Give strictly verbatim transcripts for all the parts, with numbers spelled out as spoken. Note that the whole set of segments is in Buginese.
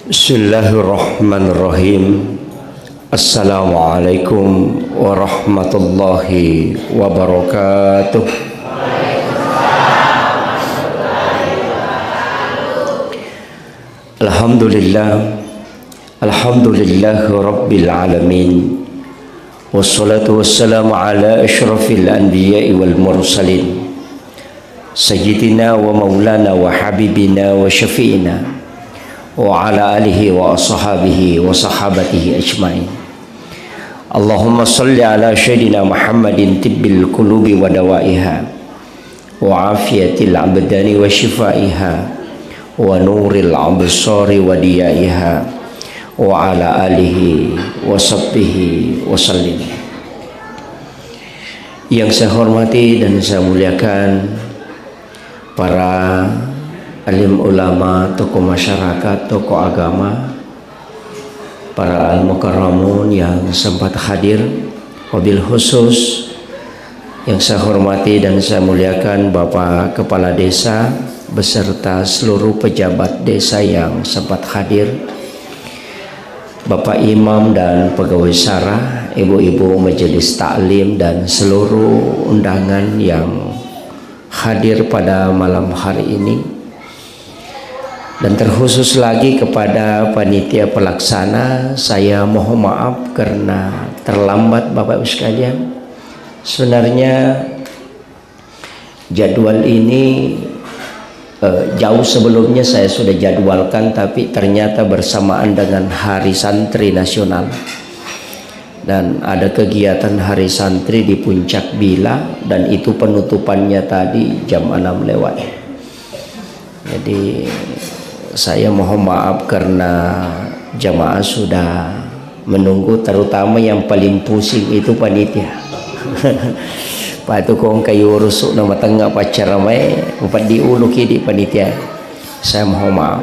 Bismillahirrahmanirrahim. Assalamualaikum warahmatullahi wabarakatuh. Alhamdulillah. Alhamdulillahi rabbil alamin. Wassalatu wassalamu ala asyrafil anbiya'i wal mursalin. Sayyidina wa maulana wa habibina wa syafi'ina wa ala alihi wa ashabihi wa sahabatihi ajma'in. Allahumma salli ala sayyidina Muhammadin tibbil qulubi wa dawaiha wa afiyatil abdani wa syifaiha wa nuril absari wa diyaiha wa ala alihi wa sahbihi wa sallim. Yang saya hormati dan saya muliakan para alim ulama, tokoh masyarakat, tokoh agama, para al-mukarramun yang sempat hadir, wabil khusus yang saya hormati dan saya muliakan Bapak Kepala Desa beserta seluruh pejabat desa yang sempat hadir, Bapak Imam dan pegawai syara, ibu-ibu majelis taklim, dan seluruh undangan yang hadir pada malam hari ini. Dan terkhusus lagi kepada panitia pelaksana, saya mohon maaf karena terlambat, Bapak Ibu sekalian. Sebenarnya jadwal ini, eh, jauh sebelumnya saya sudah jadwalkan, tapi ternyata bersamaan dengan Hari Santri Nasional. Dan ada kegiatan Hari Santri di Puncak Bila, dan itu penutupannya tadi jam enam lewat. Jadi, saya mohon maaf karena jamaah sudah menunggu, terutama yang paling pusing itu panitia. Patu kong kayu rusuk nama tengah pacar mai, empat di ulu kidi panitia. Saya mohon maaf.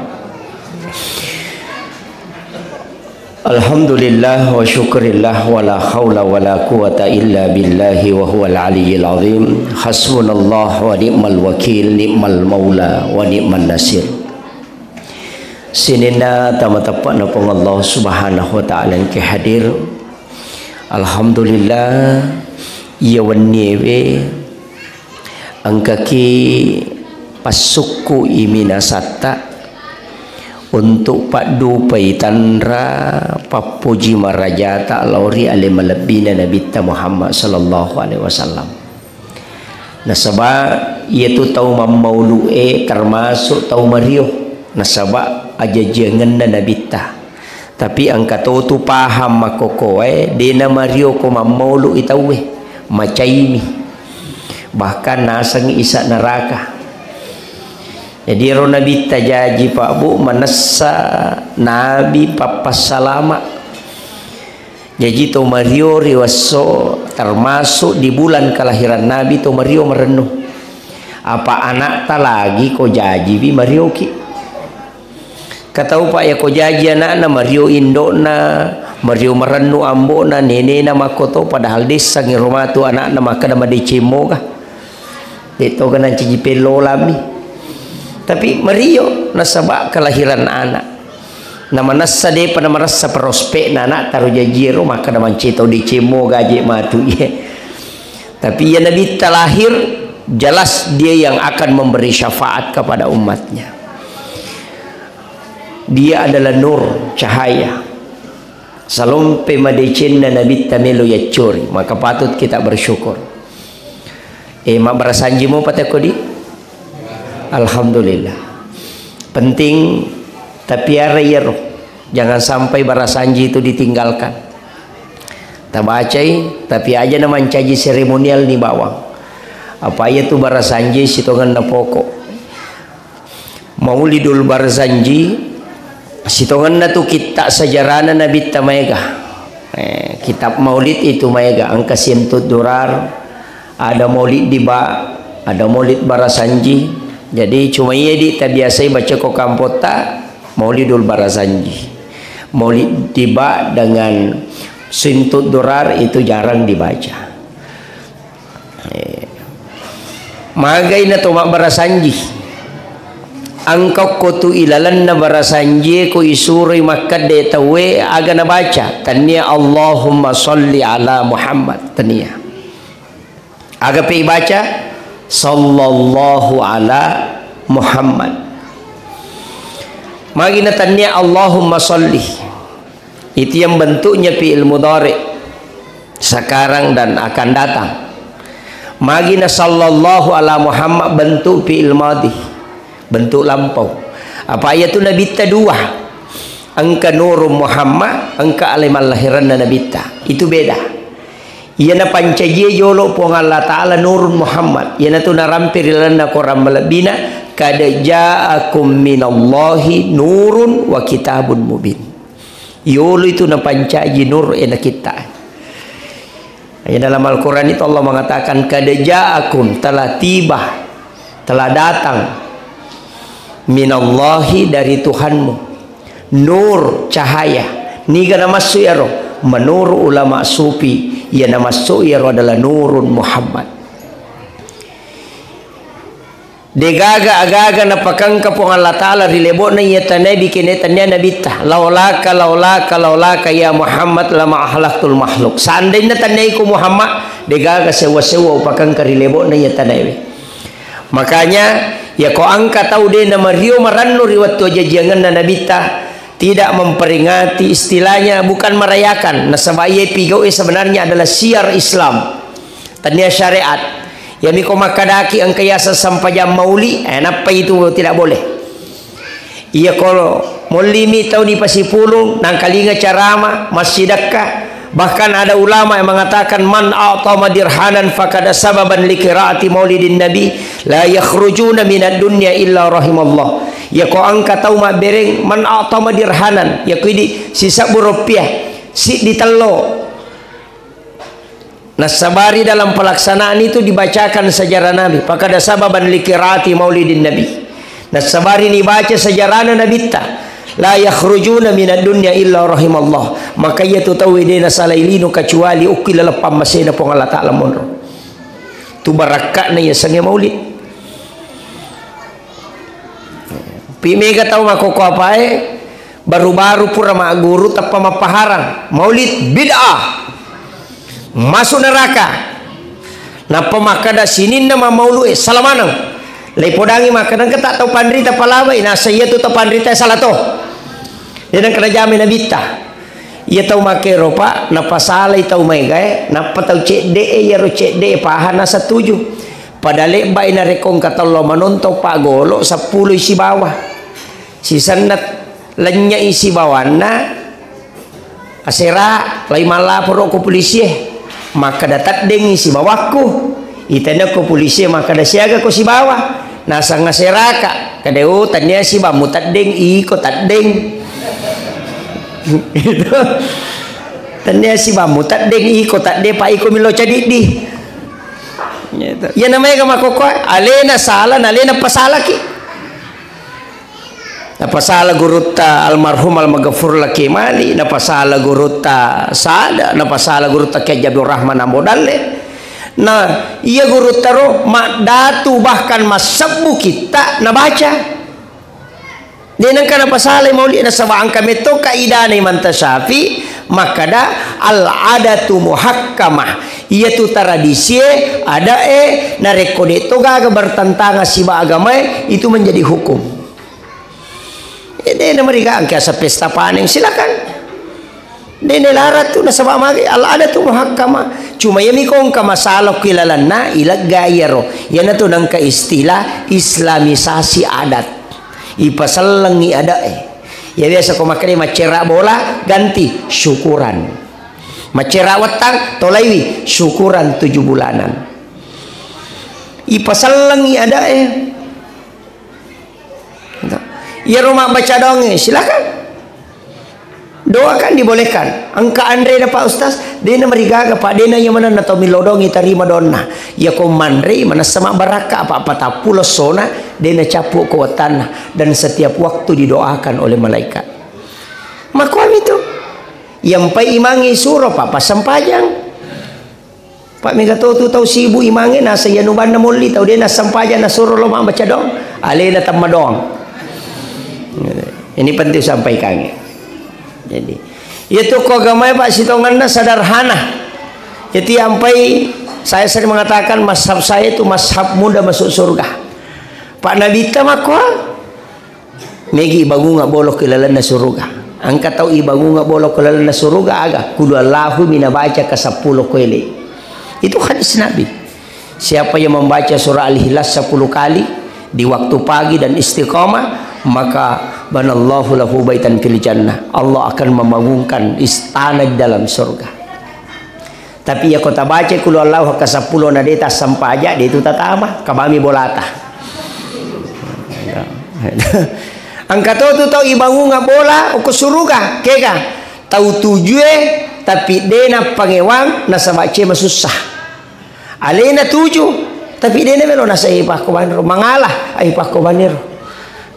Alhamdulillah wa syukurillah wa la haula wa la quwata illa billahi wa huwal aliyyil azim. Hasbunallah wa ni'mal wakil, ni'mal maula wa ni'man nasir. Sininna tama teppa'na Puang Allah Subhanahu wa Ta'ala engka hadir. Alhamdulillah, iya wenniewe engkaki passukku i minasatta untuk paddupai tanra pappuji marajata lao ri ale malebbina Nabitta Muhammad sallallahu alaihi wasallam. Nasaba iyatu tau mammaulu'e termasuk tau mario, nasaba ajajiangenna Nabitta. Tapi engka totu paham makkokkoe, dena mario ko mammaulu i tauwe, macaimi. Bahkan nasengngi isa neraka. Jadi ero Nabitta jaji, Pak Bu, manessa Nabi pappassalama. Jaji to mario ri wesso, termasuk di bulan kelahiran Nabi to mario marennu. Apa anakta lagi ko jajiwi marioki. Katau, Pak, ya ko jaji anakna mario indokna, mario marennu ambokna, nenena makkoto, padahal dessang iro matu anakna makkeda madeceng moga. De toga nancaji pellolami. Tapi mario nasaba kelahiran anak. Namanessa depa namaressa prospekna anak taro jajiero, maka namancito deceng moga je matu iye. Tapi iya Nabitta lahir, jelas dia yang akan memberi syafaat kepada umatnya. Dia adalah nur, cahaya. Salompe madecenna Nabitta melo yaccori, maka patut kita bersyukur. Eh, mabbarasanji mopa tekko di? Alhamdulillah. Penting tapiara iyaro. Jangan sampai barasanji itu ditinggalkan. Tabacai, tapi aja na mancaji seremonial ni bawang. Apa iya tu barasanji sitongenna pokok. Maulidul Barzanji, sitongenna tu kitta sejarahna Nabitta maega. Eh, kitab Maulid itu maega, engka Simtud Durar, ada Maulid Diba, ada Maulid Barzanji. Jadi cuma iya di tabiasai baca ko kampotta Maulidul Barzanji. Maulid Diba dengan Simtud Durar itu jarang dibaca. Eh, magai na to mabbarasanji. Engka ko tu ilalenna barasanjie ko isuroi makkedde tauwe aga nabaca, tennia Allahumma salli ala Muhammad, tennia. Aga pe ibaca? Sallallahu ala Muhammad. Magi na tennia Allahumma salli. Itu yang bentuknya fi'il mudhari, sekarang dan akan datang. Magi na sallallahu ala Muhammad bentuk fi'il madhi, bentuk lampau. Apa iya tu nabitta dua. Engka Nurun Muhammad, engka ale mallahiranna nabitta. Itu beda. Iya napancajie jolo Puang Allah Ta'ala Nurun Muhammad. Iyanatu narampe ri lalenna Quran malebbina, "Qad ja'akum minallahi nurun wa kitabun mubin." Yolo itu napancaji nur e nakitta. Ya, dalam Al-Quran itu Allah mengatakan, "Qad ja'akum," telah tiba, telah datang, "minallahi," dari Tuhanmu, "nur," cahaya. Niga namassu iyaro? Menurut ulama sufi, iya namassu iyaro adalah Nurun Muhammad. Degaga agaga napakengka Puang Allah Ta'ala ri lebo'na iya tanae bikene tennia nabitta. Laulaka, laulaka, laulaka ya Muhammad lama ahlaktul makhluk. Seandainya tennia iko Muhammad, degaga sewa-sewa upakengka ri lebo'na iya tanaewe. Makanya, yako engka tau de namario marannu ri wettu ajajiangenna nabitta, tidak memperingati, istilahnya bukan merayakan. Nasaba iye pigau e sebenarnya adalah syiar Islam. Tennia syariat. Yami ko makkadaki engka yaseng sempajang mauli, eh, nappa itu tidak boleh. Iya ko mollimi tau ni pasipulung, nangkalinga carama, massidakka. Bahkan ada ulama yang mengatakan, "Man a'tama dirhanan faqad sababan li qiraati maulidin nabi, la yakhrujuna minad dunya illa rahimallah." Iya ko engka tau mabbereng, "Man a'tama dirhanan," iya ko idi sisebbu rupiah, siddi tello. Nassabari dalam pelaksanaan itu dibacakan sejarah Nabi. Faqad sababan li qiraati maulidin Nabi. Nassabari nibaca sejarahna Nabitta. La yakhrujuna minad dunya illa rahimallah. Maka iya tu tau de nasalai lino kecuali ukki laleng pammasena Puang Allah Ta'ala monro. Tu barakka'na iya sange maulid. Pi mega tau makkokko apae, baru-baru pura magguru tappa mappaharang. Maulid bid'ah. Masuk neraka. Nappa makkada sininna mammaulu e, sala maneng. Leipodangi makkada engka tak tau panrita palabai, nasa iya tu tau panrita sala to. De nengka najamai nabitta. Iya tau makkero, Pak, napasalai tau maegae, nappa tau cedde e, iyaro cedde e paha nasatuju. Pada lebbai narekko engka tello manontong paggolo, seppulo isi bawah. Sisenna lennyai sibawanna, asera, lai mallaporo ko polisi e. Makkada teddengngi sibawakku. Itana ko polisi e makkada siaga ko sibawa. Nasang aseraka. Kada, "Oh, tennia sibammu teddeng, iko teddeng." Gitu. "Tennia sibammu teddeng, iko teddeng, pa iko milo cadiddi." Gitu. Iya namanya makkokko, alena sala, nalena pasalaki. Napasala gurutta almarhum Almaghfur Laki Mali, napasala gurutta Sada, napasala gurutta Kiai Abdul Rahman Ambo Dalle. Nah, iya gurutta ro maddatu bahkan massebbu kitta nabaca. De nengka napasalai maulid nasaba engka metto kaidana Imam Tasyafi makkada al-adatu muhakkamah. Iyatu tradisie, adae, narekko de to gaga bertentangan siba agamae, itu menjadi hukum. Eh, de namariga engka asa pesta paneng, silakan. De nalarang tu nasaba magi al-adatu muhakkama. Cuma iya miko engka masalah ki lalenna ilegga iyaro. Iyanatu nengka istilah islamisasi adat. Ipasellengi adae. Ya biasa ko makkeda maccera bola ganti syukuran. Maccera wettang tolaiwi syukuran tujuh bulanan. Ipasellengi adae. Iyaro mabbaca doangnge, silakan. Doa kan dibolehkan. Engka anrena, Pak Ustaz, dena marigaga, Pak, dena iya manenna tau millau doang itarima doanna. Iya ko manrei manessa mabbarakka, apa patappulo essona, dena cappu ko wettanna, dan setiap waktu didoakan oleh malaikat. Makuami tu. Yang pai imangi suro, Pak, pasempajang. Pak, mega to tu tau sibuk imangnge, nasa iya nubanna molli tau de nassempajang nasuro lo mabbaca doang. Alena temma doang. Ini penting sampaikan. Jadi, itu ko agamae, Pak, sitongenna sederhana. Jadi, ampai saya sering mengatakan mazhab saya itu mazhab mudah masuk surga. Pak, Nabitta makko, megi ibangunga bolo ke lalenna suruga. Engka tau ibangunga bolo ke lalenna suruga, aga? Kudu Allahu mina baca ke sepuluh kuele. Itu hadis Nabi. Siapa yang membaca surah Al-Ikhlas sepuluh kali di waktu pagi dan istiqamah, maka banallahu lahu baitan fil jannah. Allah akan membangunkan istana di dalam surga. Tapi iya ko tabaca kulu Allahu ke sepuluh na de tassampaja, de tu tatama, kabami bolata. Engka to tu tau ibangunga bola ko suruga, kega? Tau tujue, tapi de nappangewang, nasaba cema sussa. Alena tuju, tapi de namelo nasai pakkobaniro, mangala ai pakkobaniro.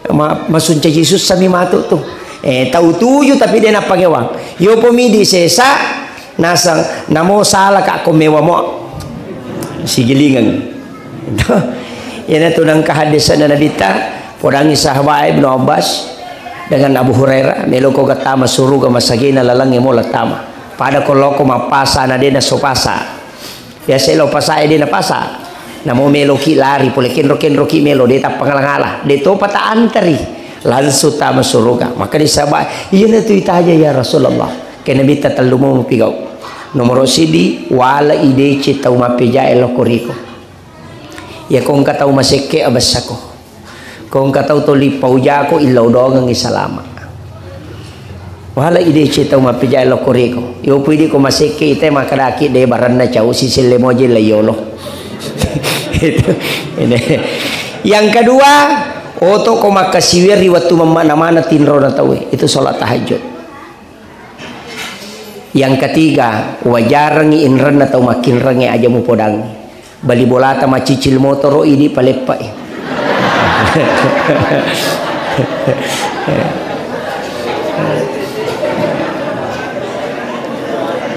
Ma-, masuncaji sussami matu tu. Eh, tau tuju tapi de nappangewang. Yopo midi sesa, nasang, namo salaka ko mewa mo. Sigilingeng. Iyana tu nangka hadisana Nabitta, podangi sahabat Ibnu Abbas dengan Abu Hurairah, melo ko gattama suruga masagena lalengnge mo lattama. Pada ko loko mappasa na de naso pasa. Biasa lo pasa e de napasa. Namo meloki lari, pole kenro-kenroki melo, de tappangala-ngala. De topa ta anteri. Langsung tama suruga. Maka disaba, iyana tu itaja ya Rasulullah. Kena bita tellu mo mupigau. Nomoro sidi, wala idece tau mappejae lo koriko. Iya ko engka tau masekke abessako. Ko engka tau toli paujako, illau doangengngi salama. Wala idece tau mappejae lo koriko. Yo pui di ko masekke ite makadaki de baranna cau siselle moje la yolo. Itu. Ini. Yang kedua, oto ko makkasiwiang ri wettu mammana-mana tinrona tauwe. Itu sholat tahajud. Yang ketiga, wajarengngi inrenna tau makkinrengnge aja mupodangngi. Bali bolata macicil motoro idi paleppai.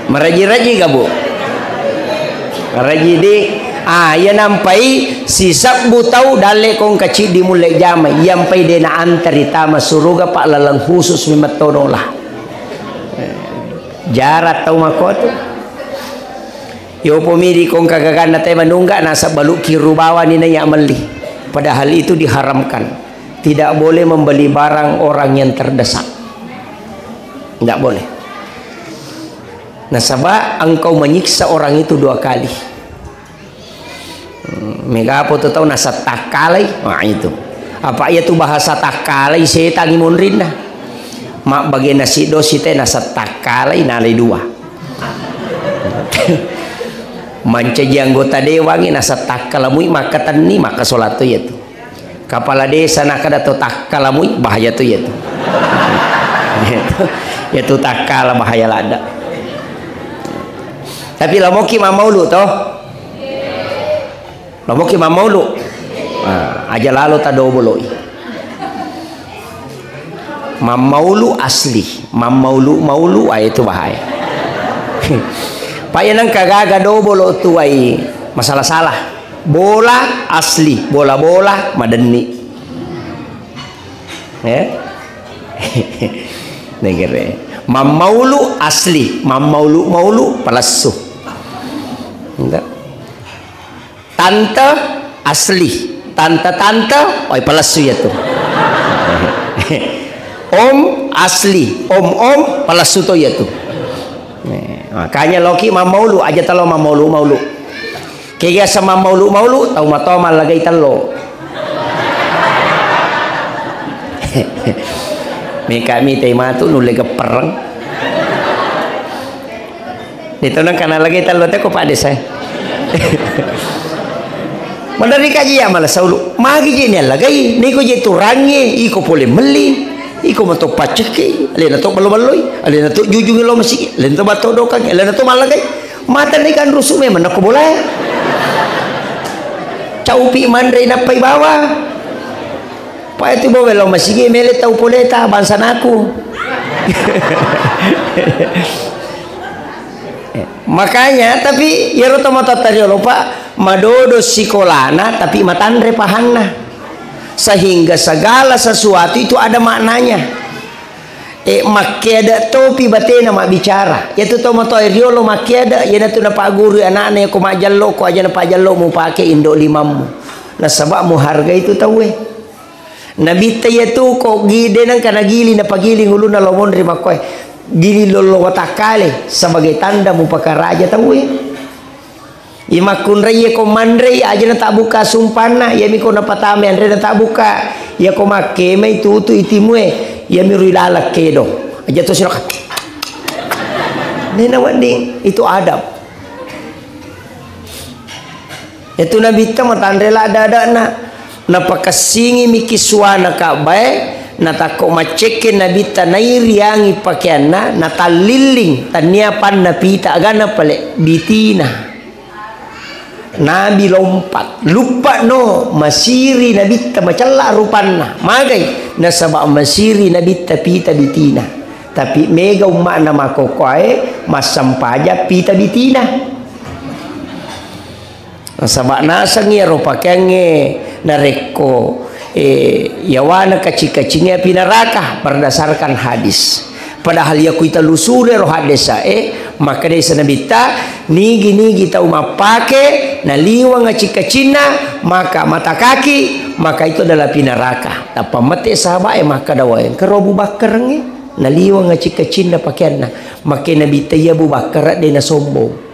Maraji-raji ga, Bu? Maraji di, ah, iya nampai sisebbu tau dalle kongka ciddi mulle jama, iya mpai de na antari tama suruga, Pak, laleng khusus memang tonolah. Jara tau makotu. Yopo midi kongka gaganna te manungga, nasaba balu kiru bawani na iya melli. Padahal itu diharamkan. Tidak boleh membeli barang orang yang terdesak. Tidak boleh. Nasaba engkau menyiksa orang itu dua kali. Hmm, megapo tu tau nasattakkalai? Nah, itu. Apa iya tu bahasa takkalai setangi monrinna? Mabbage nasi dosi te nasattakkalai nalai dua. Mancaji anggota dewangi nasattakkalamui makkatenni, makkasolatto iya tu. Kapala desa nakada to takkalamui, bahaya tu iya tu. Iya tu takkala bahaya ladda. Tapi lamoki mammaulu to. Lamoki mammaulu. Ah, aja lalo tadoboloi. Mammaulu asli, mammaulu-maulu, ah, itu bahaya. Pak, iya nengka gaga dobolo tu wai masalah-salah. Bola asli, bola-bola madenni. Ya? Negere. Mammaulu asli, mammaulu-maulu palessu. Enggak. Tante asli, tante-tante, oi, palessu iya tu. Om asli, om-om, palessu to iya tu. Eh, makanya loki mammaulu, aja talo mammaulu-maulu. Kegasa mammaulu-maulu, tau matoa mallagai tello. Meka mitai matu nulle geppereng. Ditau nengka nallagai tello te ko Pak Desa. Maderri kaji ya malah saulu. Magi je niallagai, niko je turangnge, iko pole melli, iko mato paccekki, alena to ballo-balloi, alena to jujungi lo masigi, alena to batto dokangi, alena to mallagai. Mata ni kan rusu memang nako bola. Caupi manre nappai bawa. Pak itu bawa lo masigi mele tau poleta bangsa naku. Makanya, tapi iyaro tomatoatta riolo, Pak, madodo sikolana, tapi matanre pahanna. Sehingga segala sesuatu itu ada maknanya. E, makkeada topi batena mabbicara. Iyatu tomatoae riolo makkeada, iyanatu napagguru anakna, iyako majjallo, ko aja napajjallo mupake indo limammu. Nasaba muhargai tu tauwe. Nabitta iyatu ko gi-, de nengka nagiling, napagiling ulunna lao monri makkoe. Giling lollo watakkale sebagai tanda mupakaraja tauwe. Imakkunrai iyako manrei aja natabbuka sumpanna, iyami ko napatama anre natabbuka, iyako makkemai tutu itimue, iyami rui laleng kedo. Aja to siloka. Nena wedding, itu adab. Itu Nabitta matanre ladda-adakna. Napakessingi miki suana Ka'bae, natakko maccekke Nabitta nairiangi pakeanna, natallilling, tania panna pita agana pale, bitina. Nabi lompat, luppa no, masiri Nabitta, macella rupanna. Magai? Nasaba masiri Nabitta pita bitina. Tapi mega umma'na makkokkoe, massampaja pita bitina. Nasaba naseng iyaro pakeangnge narekko, eh, yawana kacing-kacingnge api neraka berdasarkan hadis. Padahal iya kuita lusure ro haddesae, makkedai sa Nabitta, nigi-nigi tau mappake naliweng acing-kacinna, maka mata kaki, maka itu adalah api neraka. Tappa mette sahabae makkeda, "Wae, engka ro Abu Bakkarengnge naliweng acing-kacinna pakeanna." Makke Nabitta, "Iya Abu Bakkar de nasombong."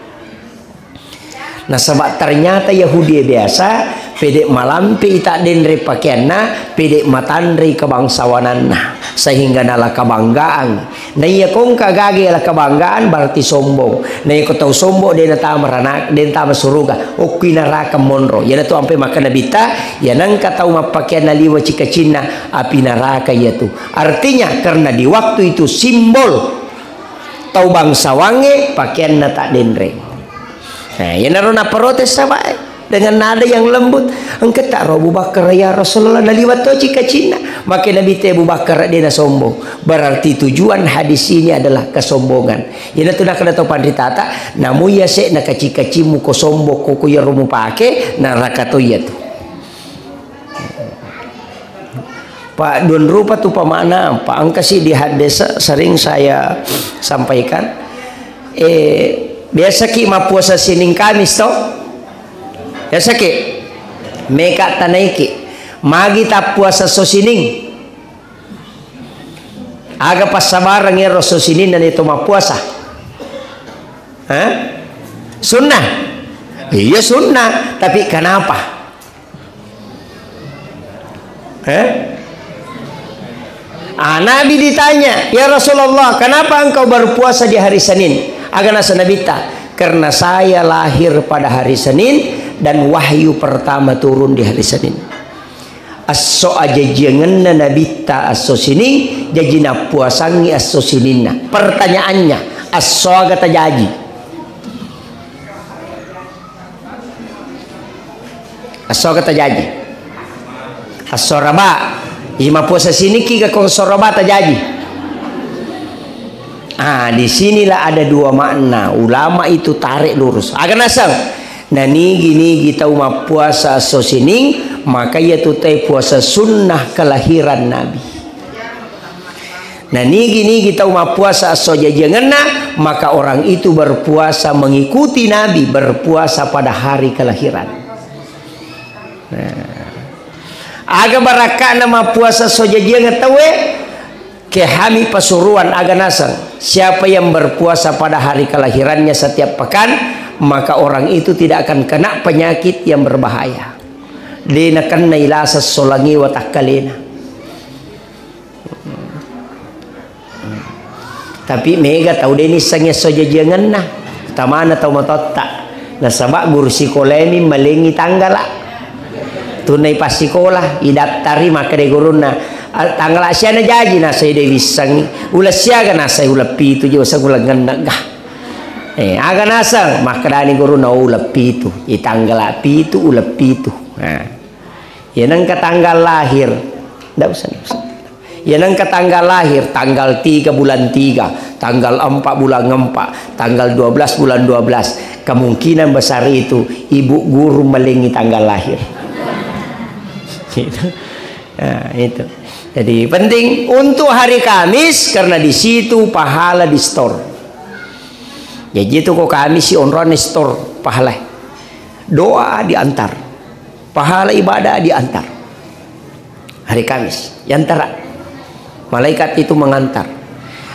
Nasaba ternyata Yahudi biasa, pede malampe i taddenre pakeanna, pede matanrei kebangsawananna, sehingga nala kebanggaan. Naiya kongka gage la kebanggaan, berarti sombong. Naiya ko tau sombong, de natama rana-, de natama suruga, okkui neraka monro. Iyanatu ampe makkeda Nabitta, iya nengka tau mappakeanna liwa cikacinna, api neraka iyatu. Artinya, karena di waktu itu simbol tau bangsawangnge pakeanna taddenreng. Nah, iyanaro naprotes sahabae dengan nada yang lembut, "Engka tak ro Abu Bakar, ya Rasulullah, naliweng to cikacinna?" Makke Nabitta, "Abu Bakar de nasombong." Berarti tujuan hadis ini adalah kesombongan. Iyanatu nakkeda tau panritata, "Namu iya se na kaci-kacimmu ko sombong ko, ko iyaro mupake, neraka to iyatu." Pak, dua rupa tu pamana, Pak, engka si di hadis sering saya sampaikan. Eh, biasa ki mappuasa Senin Kamis to? Biasa ki? Meka tanaiki. Magi tappuasa so Senin? Aga passabareng ero so Senin na to mappuasa? Hah? Sunnah? Iya sunnah, tapi kenapa? Eh? Ah, Nabi ditanya, "Ya Rasulullah, kenapa engkau berpuasa di hari Senin?" Aga nasa Nabitta, "Karena saya lahir pada hari Senin dan wahyu pertama turun di hari Senin." Esso ajajiangenna Nabitta esso Sining, jaji nappuasangngi esso Sininna. Pertanyaannya, esso aga tajaji? Esso aga tajaji? Esso Raba. Ima puasa Siningki ga ko esso Raba tajaji? Ah, di sinilah ada dua makna. Ulama itu tarik lurus. Aga naseng? Nanigi-nigi tau mappuasa esso Sining, maka iyatu tae puasa sunnah kelahiran Nabi. Nanigi-nigi tau mappuasa esso jajiangenna, maka orang itu berpuasa mengikuti Nabi, berpuasa pada hari kelahiran. Nah. Aga barakka'na mappuasa esso jajiangeng tauwe? Kehami pasuruan aga naseng, siapa yang berpuasa pada hari kelahirannya setiap pekan, maka orang itu tidak akan kena penyakit yang berbahaya. De nakennai laseng solangi watakkalena. Tapi mega tau de nissengngi esso jajiangenna, utamana tau matotta. Nasaba guru sikolaemi malengngi tanggala. Tunai passikola, idattari, makkedai gurunna, "A, tanggala siana jaji?" Nasai de wissengngi. "Uleng siaga?" Nasai, "Uleng pitu je," useng uleng ngennegga. Eh, aga naseng? Makkedani gurunna, "Oh, uleng pitu. I tanggala pitu, uleng pitu." Nah. Iya nengka tanggal lahir. Ndak usah, ndak usah. Ya, nengka tanggal lahir, tanggal tiga bulan tiga, tanggal empat bulan empat, tanggal dua belas bulan dua belas. Kemungkinan besar itu ibu guru malengngi tanggal lahir. Gitu. Nah, itu. Jadi penting untuk hari Kamis karena di situ pahala di store. Jadi itu ko Kamis si onrone store pahala. Doa diantar. Pahala ibadah diantar. Hari Kamis, yantara. Malaikat itu mengantar.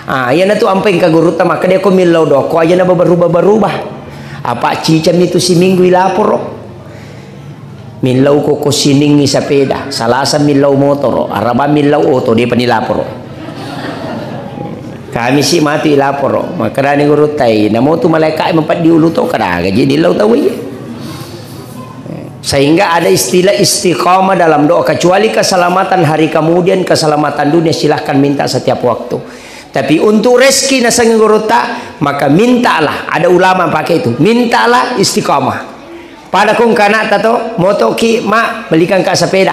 Ah, iyana tu ampai engka gurutta makkeda ko millau doko aja na berubah-berubah. Apa cicami tu siminggu ilaporo. Millau ko, ko siningi sepeda, Salasa millau motoro, Araba millau oto, dia pani laporo. Kami si matu ilaporo, makkedani gurutta, "Namo tu malaikat mempeddi ulu to, kada gaji dillau tau iya." Sehingga ada istilah istiqamah dalam doa, kecuali keselamatan hari kemudian, keselamatan dunia silahkan minta setiap waktu. Tapi untuk rezeki naseng gurutta, maka mintalah. Ada ulama pakai itu, mintalah istiqamah. Pada kong kana tato, motoki, "Mak, belikan kak sepeda."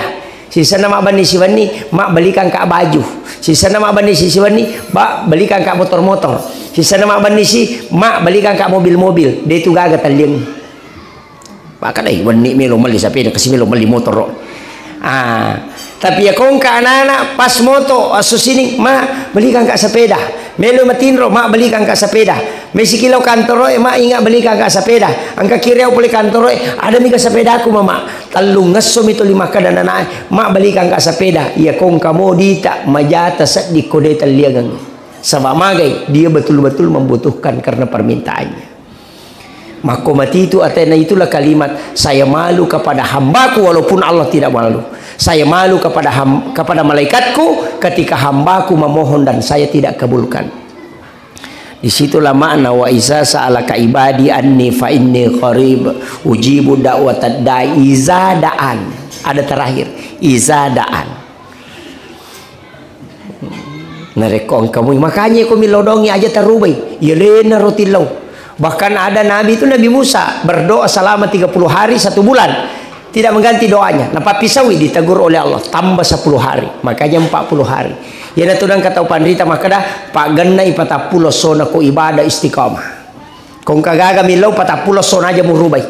Sisenna mak banni siwenni, "Mak, belikan kak baju." Sisenna mak banni si siwenni, "Ba, belikan kak motor-motor." Sisenna mak banni si, "Mak, belikan kak mobil-mobil." De tu gaga talliang. Makkedai, "Wenni melo melli sepeda, kasi melo melli motoro." Ah, tapi ya kongka anak-anak pas moto asu sining, "Ma, belikan kak sepeda." Melo matinro, "Ma, belikan kak sepeda." Mesiki lao kantoro e, "Ma, ingat belikan kak sepeda." Engka kiriau pole kantoro e, "Ada mika sepedaku, Mama." Tellung esso mi tuli makkeda anak-anak e, "Ma, belikan kak sepeda." Ya kongka mo dita majata seddi ko de telliangeng. Sebab magai, dia betul-betul membutuhkan karena permintaannya. Makko matitu atena itulah kalimat, "Saya malu kepada hambaku walaupun Allah tidak malu. Saya malu kepada ham-, kepada malaikatku ketika hambaku memohon dan saya tidak kabulkan." Disitulah makna, "Wa iza sa'alaka ibadi anni fa inni qarib, ujibu da'watad da'i iza da'an." Ada terakhir, "Iza da'an." Narekko engka mui, makanya ko millau dongi aja tarubai. Iya lena roti lau. Bahkan ada nabi itu Nabi Musa berdoa selama tiga puluh hari satu bulan. Tidak mengganti doanya. Napappisaui ditegur oleh Allah. Tambah sepuluh hari. Makanya empat puluh hari. Iyana tu nangka tau panrita makkeda, "Paggenna ipatappulo sona ko ibadah istiqamah." Ko engka gaga millau patappulo sona aja murubai.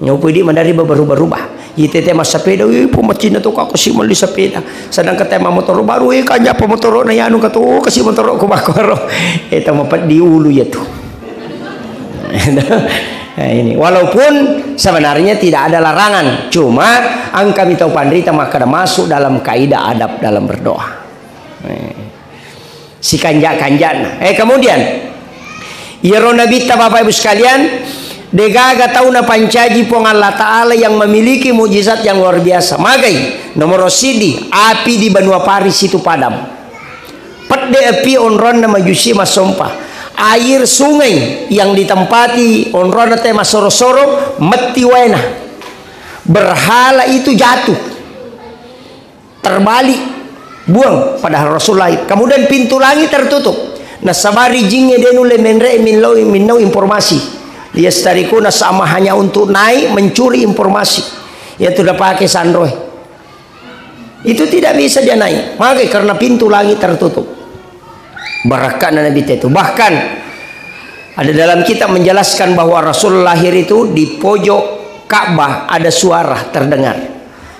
Nyopo idi madari berubah-ubah. Itete massapeda, "Wih, pemacinna to kak kasi melli sepeda." Sedangkan tema motoro baru, "Eh, kanja apa motoro na yanu katu kasi motoro ko bakoro." Eh, tau mapeddi ulu ya tu. Nah, ini. Walaupun sebenarnya tidak ada larangan, cuma angkami tau panrita makkeda masuk dalam kaidah adab dalam berdoa. Eh. Sikanja-kanjana. Eh, kemudian, iyaro nabitta, Bapak Ibu sekalian, degaga tau napancaji Puang Allah Ta'ala yang memiliki mukjizat yang luar biasa. Magai, nomor sidi, api di Banua Paris itu padam. Pedde api onronna majusi masompa. Air sungai yang ditempati onronna te masoro-soro, metti waena. Berhala itu jatuh. Terbalik, buang, padahal Rasul lahir. Kemudian pintu langit tertutup. Nasabari jingnge de nulle menre minnau, minnau informasi. Yastarikuna sama hanya untuk naik mencuri informasi. Yaitu dapake sanroe. Itu tidak bisa dia naik. Maka karena pintu langit tertutup. Barakka'na Nabi itu. Bahkan ada dalam kitab menjelaskan bahwa Rasul lahir itu di pojok Ka'bah ada suara terdengar.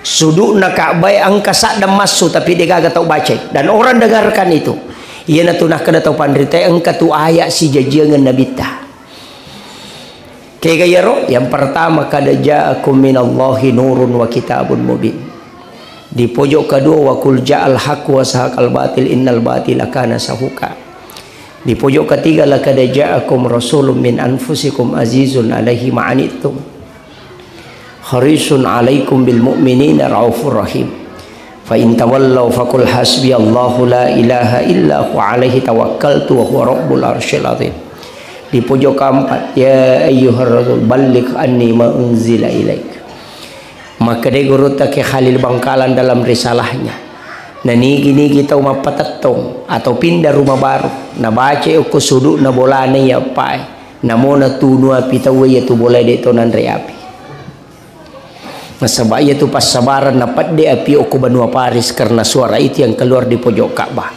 Sudu'na Ka'bah engka sadda massu tapi degaga tau bacai. Dan orang dengarkan itu. Iyana tu nakkeda tau panrita engka tu ayat sijajiangan Nabitta. Kega iyaro? Yang pertama, "Qad ja'akum minallahi nurun wa kitabun mubin." Di pojok kedua, "Wa qul ja'al haqq wa zahaqal batil innal batila kana zahuqa." Di pojok ketiga, "Laqad ja'akum rasulun min anfusikum azizun alaihi ma'anittum. Harisun alaikum bil mu'minina raufur rahim." Fa in tawallaw faqul hasbiyallahu la ilaha illa huwa alaihi tawakkaltu wa huwa rabbul arsyil azim. Di pojok keempat, "Ya ayyuhar rasul balligh anni ma unzila ilaik." Makkedai gurutta Kiai Khalil Bangkalan dalam risalahnya, nanigi-nigi tau mappatettong atau pindah rumah baru, nabacai okko sudu'na bolana iya pae, namona tunu api tauwe iya tu bolae de to nanre api. Nasaba iyatu passabarenna pedde api okko banua Paris karena suara itu yang keluar di pojok Ka'bah.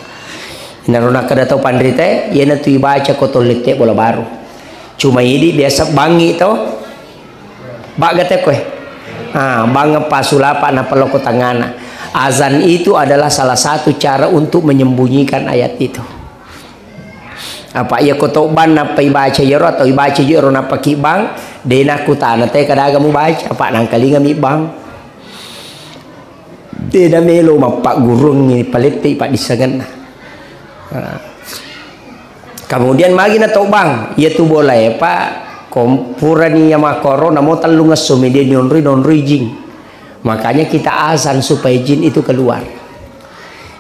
Inaro nakkeda tau panritae, iyanatu ibaca ko tollette bola baru. Cuma idi biasa bangi to, bagga te koe. Ah, bang pasulapa nappa lokko tangngana. Azan itu adalah salah satu cara untuk menyembunyikan ayat itu. Apa iya ko tobbang nappa ibaca iyaro atau ibaca iyaro nappa kibbang, de nakkutana te kadaga mubaca, apa nangkalinga mibbang. De namelo mappaggurungngi palette paddissengenna. Nah. Kemudian magi na tobbang, iya tu bolae, Pak, kom-, purani iya makkoro, namo tellung esso mi de nionroi, nonroi jing. Makanya kita azan supaya jin itu keluar.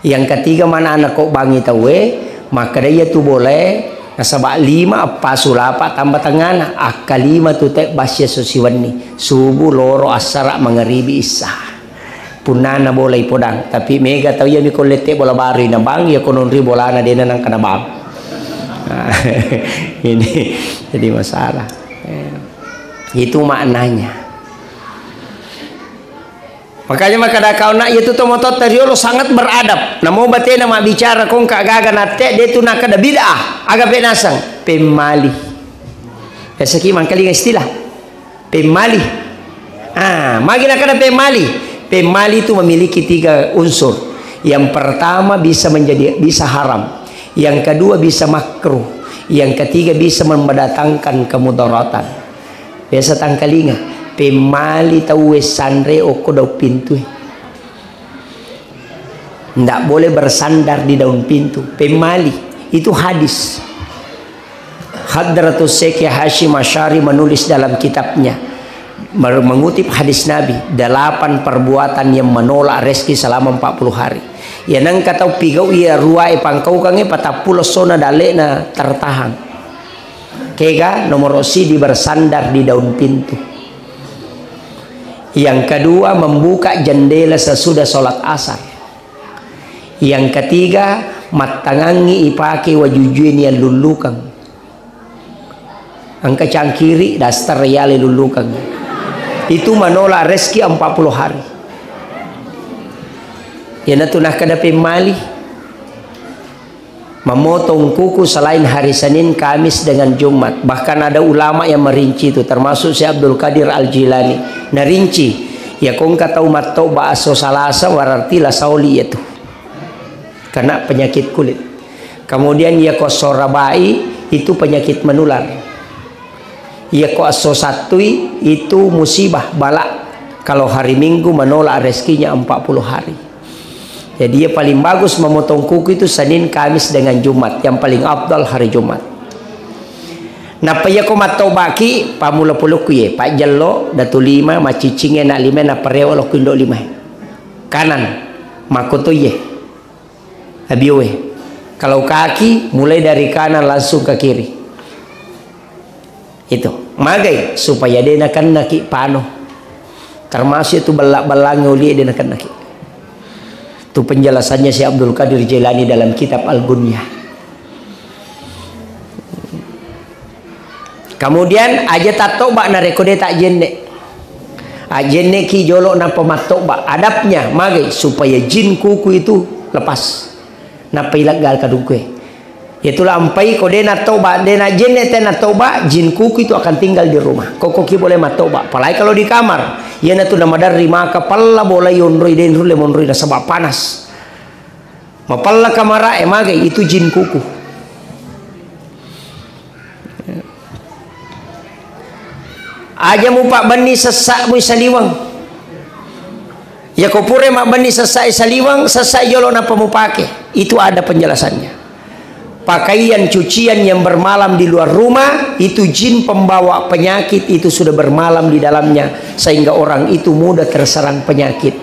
Yang ketiga, mana ana ko bangi tauwe, makkeda iya tu bolae, nasaba lima, eppa, sulapa, tamba tengana, akkalima tu tebba siesso siwenni, subuh, loro, assara, mangaribi, issa. Punnana bola ipodang, tapi mega tau iya mi ko lette bola baru ina bang, iya ko nonri bolana dena nangka na bang. Ini jadi masalah. Eh, itu maknanya. Makanya makkeda kauna, iya tu tomatoatta riolo sangat beradab. Namo batena mabbicara kongka gaga natte, de tu nakkeda bid'ah. Aga penasang? Pemmali. Biasa ki mangkalinga istilah. Pemmali. Ah, magi nakkeda pemmali? Pemmali itu memiliki tiga unsur. Yang pertama bisa menjadi, bisa haram. Yang kedua bisa makruh. Yang ketiga bisa mendatangkan kemudaratan. Biasa tangkalinga, pemmali tauwe sanre okko daung pintue. Ndak boleh bersandar di daun pintu. Pemmali. Itu hadis. Hadratus Syekh Hashim Asy'ari menulis dalam kitabnya, mer-, mengutip hadis Nabi, delapan perbuatan yang menolak rezeki selama empat puluh hari. Ya nengka tau pigau iya ruae pangkaukangnge patappulo sona dalle'na tertahan. Kega nomor sidi bersandar di daun pintu. Yang kedua, membuka jendela sesudah sholat asar. Yang ketiga, mattangangi ipake wajujue niallullukang. Engka cangkiri, daster yale lullukang. Itu menolak rezeki empat puluh hari. Iyanatu nakkeda pemmali. Memotong kuku selain hari Senin, Kamis, dengan Jumat. Bahkan ada ulama yang merinci itu, termasuk Syekh Abdul Qadir Al-Jilani. Narinci, ya kongka tau mattoba asso Salasa, berarti la saoli itu. Kena penyakit kulit. Kemudian ya ko sorabai, itu penyakit menular. Iya ko esso Sattui itu musibah, bala. Kalau hari Minggu menolak rezekinya empat puluh hari. Jadi, iya paling bagus memotong kuku itu Senin, Kamis, dengan Jumat. Yang paling afdal hari Jumat. Nappa iya ko mattobaki, pammula pulukku ye, pajjello, datu lima, macciccingnge anak lima, nappa rewa lokku indo lima. Kanan, makkutu ye. Abioe. Kalau kaki, mulai dari kanan langsung ke kiri. Itu. Magai? Supaya de nakennaki pano. Termasuk itu bella-bellangi oli de nakennaki. Itu penjelasannya Syekh Abdul Qadir Jailani dalam kitab Al-Gunyah. Kemudian, aja tattoba narekko de tajjenne. Ajjenneki jolo nappa mattoba. Adabnya, magai? Supaya jin kuku itu lepas. Nappa ileggal kadungkue. Itulah ampai ko de nattoba, de najjenne te nattoba, jin kuku itu akan tinggal di rumah. Kokoki boleh mattoba. Apalagi kalau di kamar. Iyanatu namaderri maka pella bola yonroi, de nulle monroi nasaba panas. Mapella kamara e, magai? Itu jin kuku. Aja mupabbenni sessa'mu saliweng. Yako pura mabbenni sessa' saliweng, sessa' jolo nappa mupake. Itu ada penjelasannya. Pakaian cucian yang bermalam di luar rumah, itu jin pembawa penyakit itu sudah bermalam di dalamnya, sehingga orang itu mudah terserang penyakit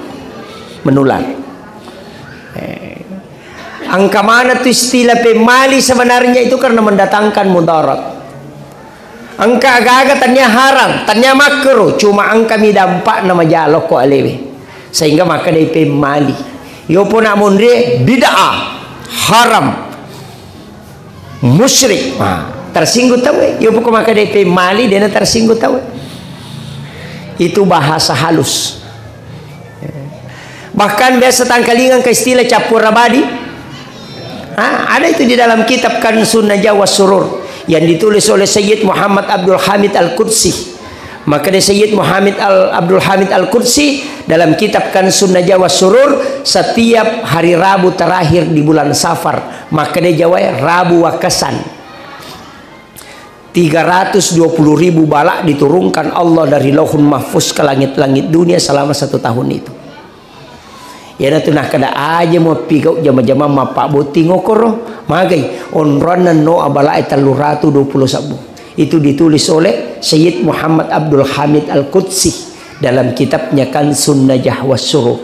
menular. Eh, engka mana tu istilah pemmali, sebenarnya itu karena mendatangkan mudarat. Engka aga-aga tania haram, tania makruh, cuma engkami dampakna maja lokko alewe. Sehingga makkedai pemmali. Yopo na monrie bid'ah, haram, musyrik. Nah, tersinggung tauwe. Yopo ko makkedai pemmali, dena tersinggung tauwe. Itu bahasa halus. Bahkan biasa tangkalingan ke istilah cappur abadi. Ah, ada itu di dalam kitab Kanzun Najah was Surur yang ditulis oleh Sayyid Muhammad Abdul Hamid Al-Qudsi. Makkeda Sayyid Muhammad Al-, Abdul Hamid Al-Qudsi dalam kitab Kansun Najah was Surur, setiap hari Rabu terakhir di bulan Safar, makkeda Jawae Rabu Wakasan, tiga ratus dua puluh ribu bala diturunkan Allah dari Lauhul Mahfuz ke langit-langit dunia selama satu tahun itu. Iyanatu nakkeda, aja muappigau jama-jamang mappabbotting okoro, magai onroanna no abalae tellu ratu dua puluh sabbu. Itu ditulis oleh Sayyid Muhammad Abdul Hamid Al-Qudsi dalam kitabnya Kansun Najah was Surur.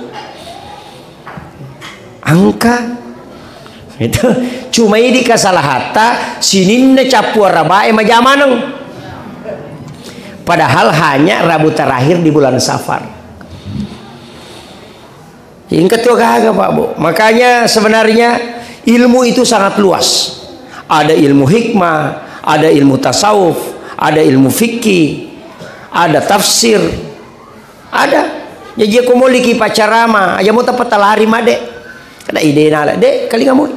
Engka. Itu. Cuma idi kasalahatta, sininna cappuang rabae majamaneng. Padahal hanya Rabu terakhir di bulan Safar. Engka tu gaga, Pak, Bu. Makanya sebenarnya ilmu itu sangat luas. Ada ilmu hikmah, ada ilmu tasawuf, ada ilmu fikih, ada tafsir. Ada. Jaji ko moliki paccarama, aja mo tappa talari made. Kada ide nala, de, kalinga moi.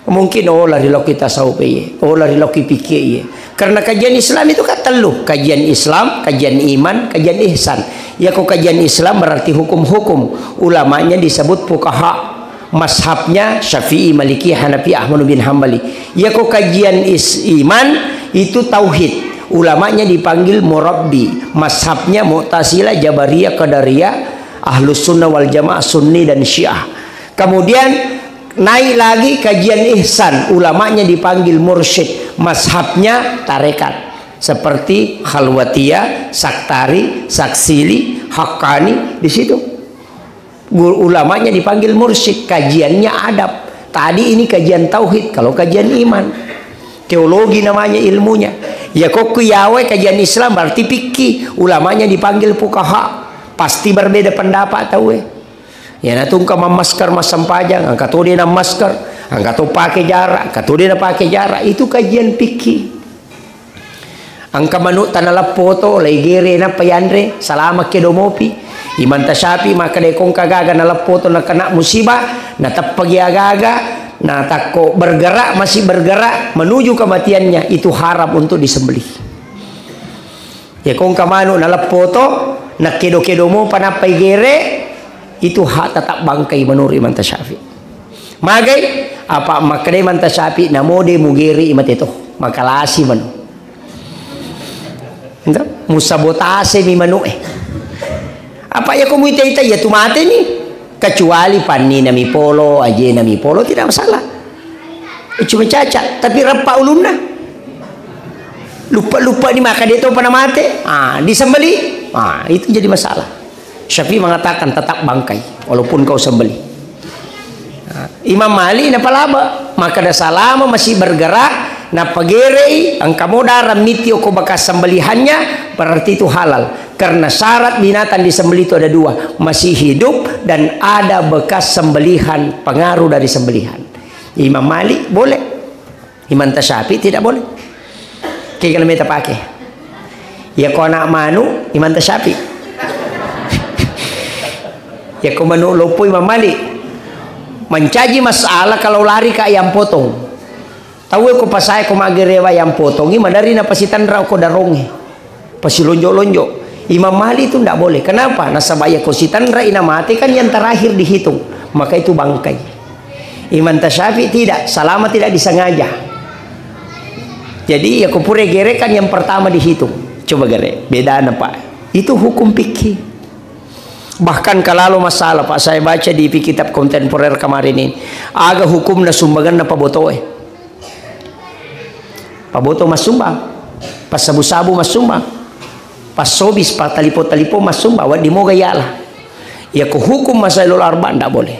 Mungkin, oh, lari lokki tasawuf iye, oh, lari lokki fikih iye. Karena kajian Islam itu kan tellu, kajian Islam, kajian iman, kajian ihsan. Ya, ko kajian Islam berarti hukum-hukum. Ulamanya disebut fuqaha. Mazhabnya Syafi'i, Maliki, Hanafi, Ahmad bin Hambali. Ya, ko kajian is-, iman itu tauhid. Ulamanya dipanggil murabbi. Mazhabnya Mu'tazilah, Jabariyah, Qadariyah, Ahlus Sunnah wal Jamaah, Sunni dan Syiah. Kemudian naik lagi kajian ihsan, ulamanya dipanggil mursyid, mazhabnya tarekat. Seperti Khalwatiyah, Saktari, Saksili, Haqqani, di situ. Gu-, ulamanya dipanggil mursyid, kajiannya adab. Tadi ini kajian tauhid, kalau kajian iman. Teologi namanya ilmunya. Ya, kokku yawe kajian Islam berarti fikih, ulamanya dipanggil fuqaha. Pasti berbeda pendapat tauwe. Ya, natungka mammasker massempajang, engka to de nammasker, engka to pake jarak, engka to de napake jarak. Itu kajian fikih. Engka manu tanaleppoto, laigere nappa yanre, salama kedo mopi. Imam Tasyafi makkeda kongka gaga naleppoto nakena musibah, nateppagi agaga, natakko bergerak, masih bergerak menuju kematiannya, itu haram untuk disembelih. Ya, kongka manu naleppoto, nakedo-kedo mopa nappa igere, itu hak tetap bangkai menurut Imam Tasyafi. Magai, apa makkedai Imam Tasyafi, namo de mugere i mate to, makalasi manu. Ento? Musabotase mi manu e. Apa ya ko muita-ita ya tu mate ni. Kecuali panni nami polo, aje nami polo, tidak masalah. Eh, cuma caca, tapi reppa ulunna. Lupa-lupa ni maka dia tahu pernah mate. Ah, disembeli. Ah, itu jadi masalah. Syafi'i mengatakan tetap bangkai walaupun kau sembeli. Nah, Imam Malik napalaba, makkeda salama masih bergerak, napagerei, engka mo darah mitio ko bekas sembelihannya, berarti itu halal. Karena syarat binatang disembeli itu ada dua, masih hidup dan ada bekas sembelihan, pengaruh dari sembelihan. Imam Malik boleh. Imam Tasyafi tidak boleh. Kega meta pake. Ya ko anak manu, Imam Tasyafi. Ya ko manu lopo, Imam Malik. Mancaji masalah kalau lari ka ayam potong. Tahu ko pasae ko magerewa ayam potongi, madari na pasitanra ko darongi. Pasilonjo-lonjo. Imam Malik itu ndak boleh. Kenapa? Nasaba iya ko sitanrai na mate kan yang terakhir dihitung. Maka itu bangkai. Imam Tasyafi tidak, salama tidak disengaja. Jadi iya ko pura gere kan yang pertama dihitung. Coba gere, bedana, Pak. Itu hukum fikih. Bahkan kalau masalah, Pak, saya baca di kitab kontemporer kemarin ini, aga hukumna sumbangan apa botoe. Paboto massumbang, passabu-sabu massumbang, passobis, patalipo-talipo massumbang, wedding moga yala. Iya ko hukum masalah arba ndak boleh.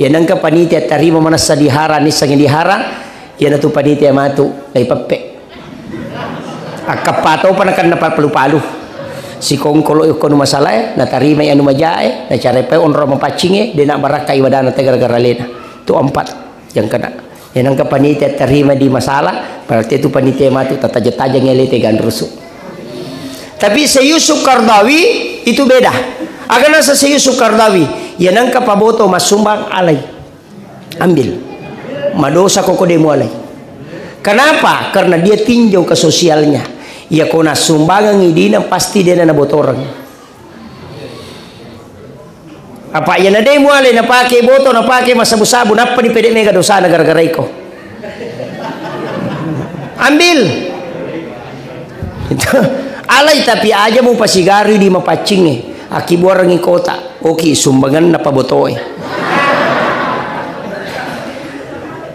Iya nengka panitia tarima manessa diharang, nissengngi diharang, iyanatu panitia matu, naipeppe. Akkappa topa nakenna papalu-palu. Sikongkolo ikkonu masalae, natarimai anu majae, nacarepai onro mapaccinge, de nabbarakka iwadana tegara-gara lena. Tu empat yang kena. Ya, nengka panitia tarima di masalah, berarti itu panitia matu tataja-taja ngelete ganrusu. Tapi Syekh Yusuf Qardawi itu beda. Aga nasa Syekh Yusuf Qardawi, ya nengka paboto massumbang alai. Ambil. Madosa koko demo alai. Kenapa? Karena dia tinjau ke sosialnya. Iya ko nassumbangengngi dina pasti dena nabotoreng. Apa iya nadai muale napake boto, napake massabu-sabu, nappa dipede mega dosana gara-gara iko. Ambil. Itu. Alai tapi aja mupasigarui di mapaccingnge. Akkibuarengngi kota. Oki sumbangenna pabotoe.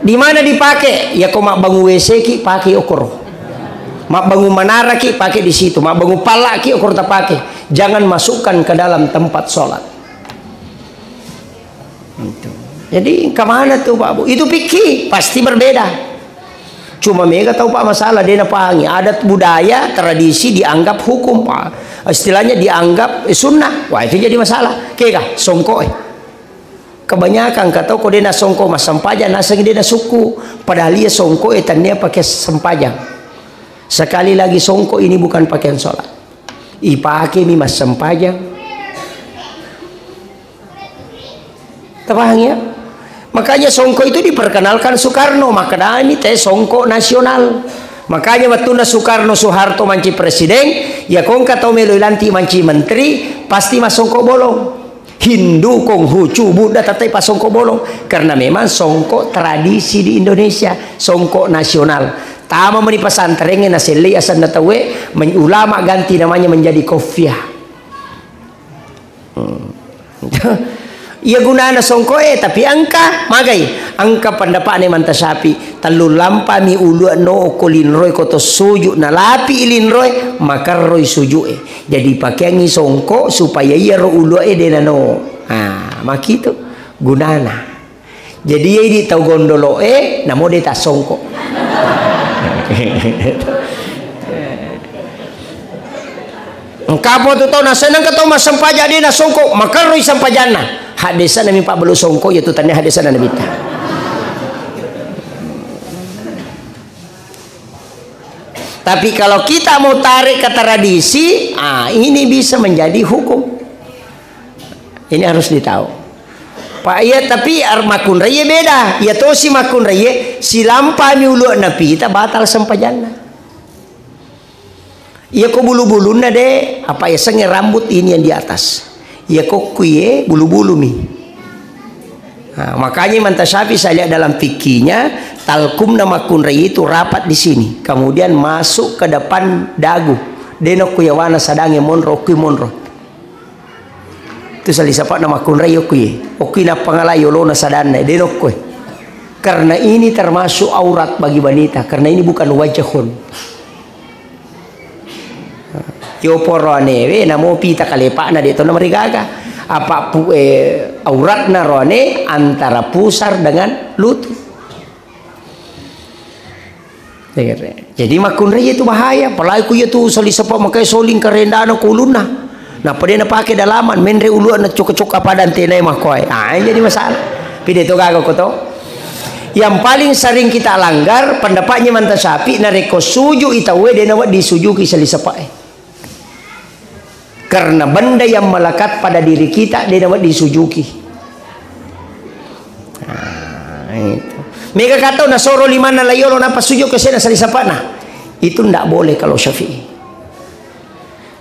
Di mana dipake? Iya ko mabbangu W C ki, pake okoro. Mabbangun manara ki, pake di situ. Mabbangun palla ki, okoro tapake. Jangan masukkan ke dalam tempat sholat. Itu. Jadi, kemana tuh, Pak Bu? Itu fikih, pasti berbeda. Cuma mega tau, Pak, masalah, dia napahangi. Adat budaya, tradisi dianggap hukum, Pak. Istilahnya dianggap, eh, sunnah. Wah, itu jadi masalah. Kega, songko, eh. Kebanyakan katau ko dena songko massempajang, naseng dena sukku. Padahal iya songko e tannia pake sempajang. Sekali lagi, songko ini bukan pakaian sholat. Ipake mi massempajang. Tapahang ya? Makanya songko itu diperkenalkan Soekarno, makkedami te songko nasional. Makanya wettunna Soekarno Soeharto manci presiden, ya kongka tau melo ilanti manci menteri, pasti massongko bolong. Hindu, Konghucu, Buddha tettai pasongko bolong. Karena memang songko tradisi di Indonesia, songko nasional. Tama meni pesantrengnge nasellei asenna tauwe, men-, ulama ganti namanya menjadi kofiah. Hmm. Iya gunana songko e, tapi engka magai. Engka pendapatna Imam Tasyafi, tellu lampami ulua no ko linroe ko to suju, nalapi linroe, makarroi suju e. Jadi pakeangngi songko supaya iyaro ulua e dena no. Ah, makitu gunana. Jadi iya idi tau gondolo e, namo de tassongko. Engka apa tu tau nasenna engka tau massempajang de nasongko, makerroi sempajanna. Haddesana mi pabbalu songko, iya tu tannia haddesana Nabitta. Tapi kalau kita mau tarik ke tradisi, ah, ini bisa menjadi hukum. Ini harus ditahu. Pak, iya, tapi ar-, makkunraie beda. Iya tosi makkunraie, silampami ulu'na pita, batal sempajanna. Iya ko bulu-bulunna de, apa yasengnge rambut ini yang di atas. Iya ko kuie bulu-bulu mi. Nah, makanya Imam Tasyafi saya lihat dalam fikihnya, talkumna makkunrai itu rapat di sini, kemudian masuk ke depan dagu. Deno ku yawana sadange monro, kui monro. Itu sali sapa'na makkunrai okui. Okui nappangalai olona sadanna, deno kue. Karena ini termasuk aurat bagi wanita, karena ini bukan wajahun. Yo poroane we namo pita kalepa'na de to namarigaga. Apa pu-, eh, auratna roane antara pusar dengan lutut. Jadi makkunrai itu bahaya, apalagi ku iya tu sali sapa makai soling karendana ku ulunna. Nappa de napake dalaman, menre uluanna cokka-cokka padang tenai makkoe. Ah, jadi masalah. Pide to gaga ko to. Yang paling sering kita langgar, pendapatnya Imam Tasyafi, narekko suju i tauwe, de nawedding sujuki sali sapae. Karena benda yang melekat pada diri kita, de nawedding sujuki. Nah, itu. Mega katau nasoro limanna layolo, nappa suju ke sena sali sapana. Itu ndak boleh kalau Syafi'i.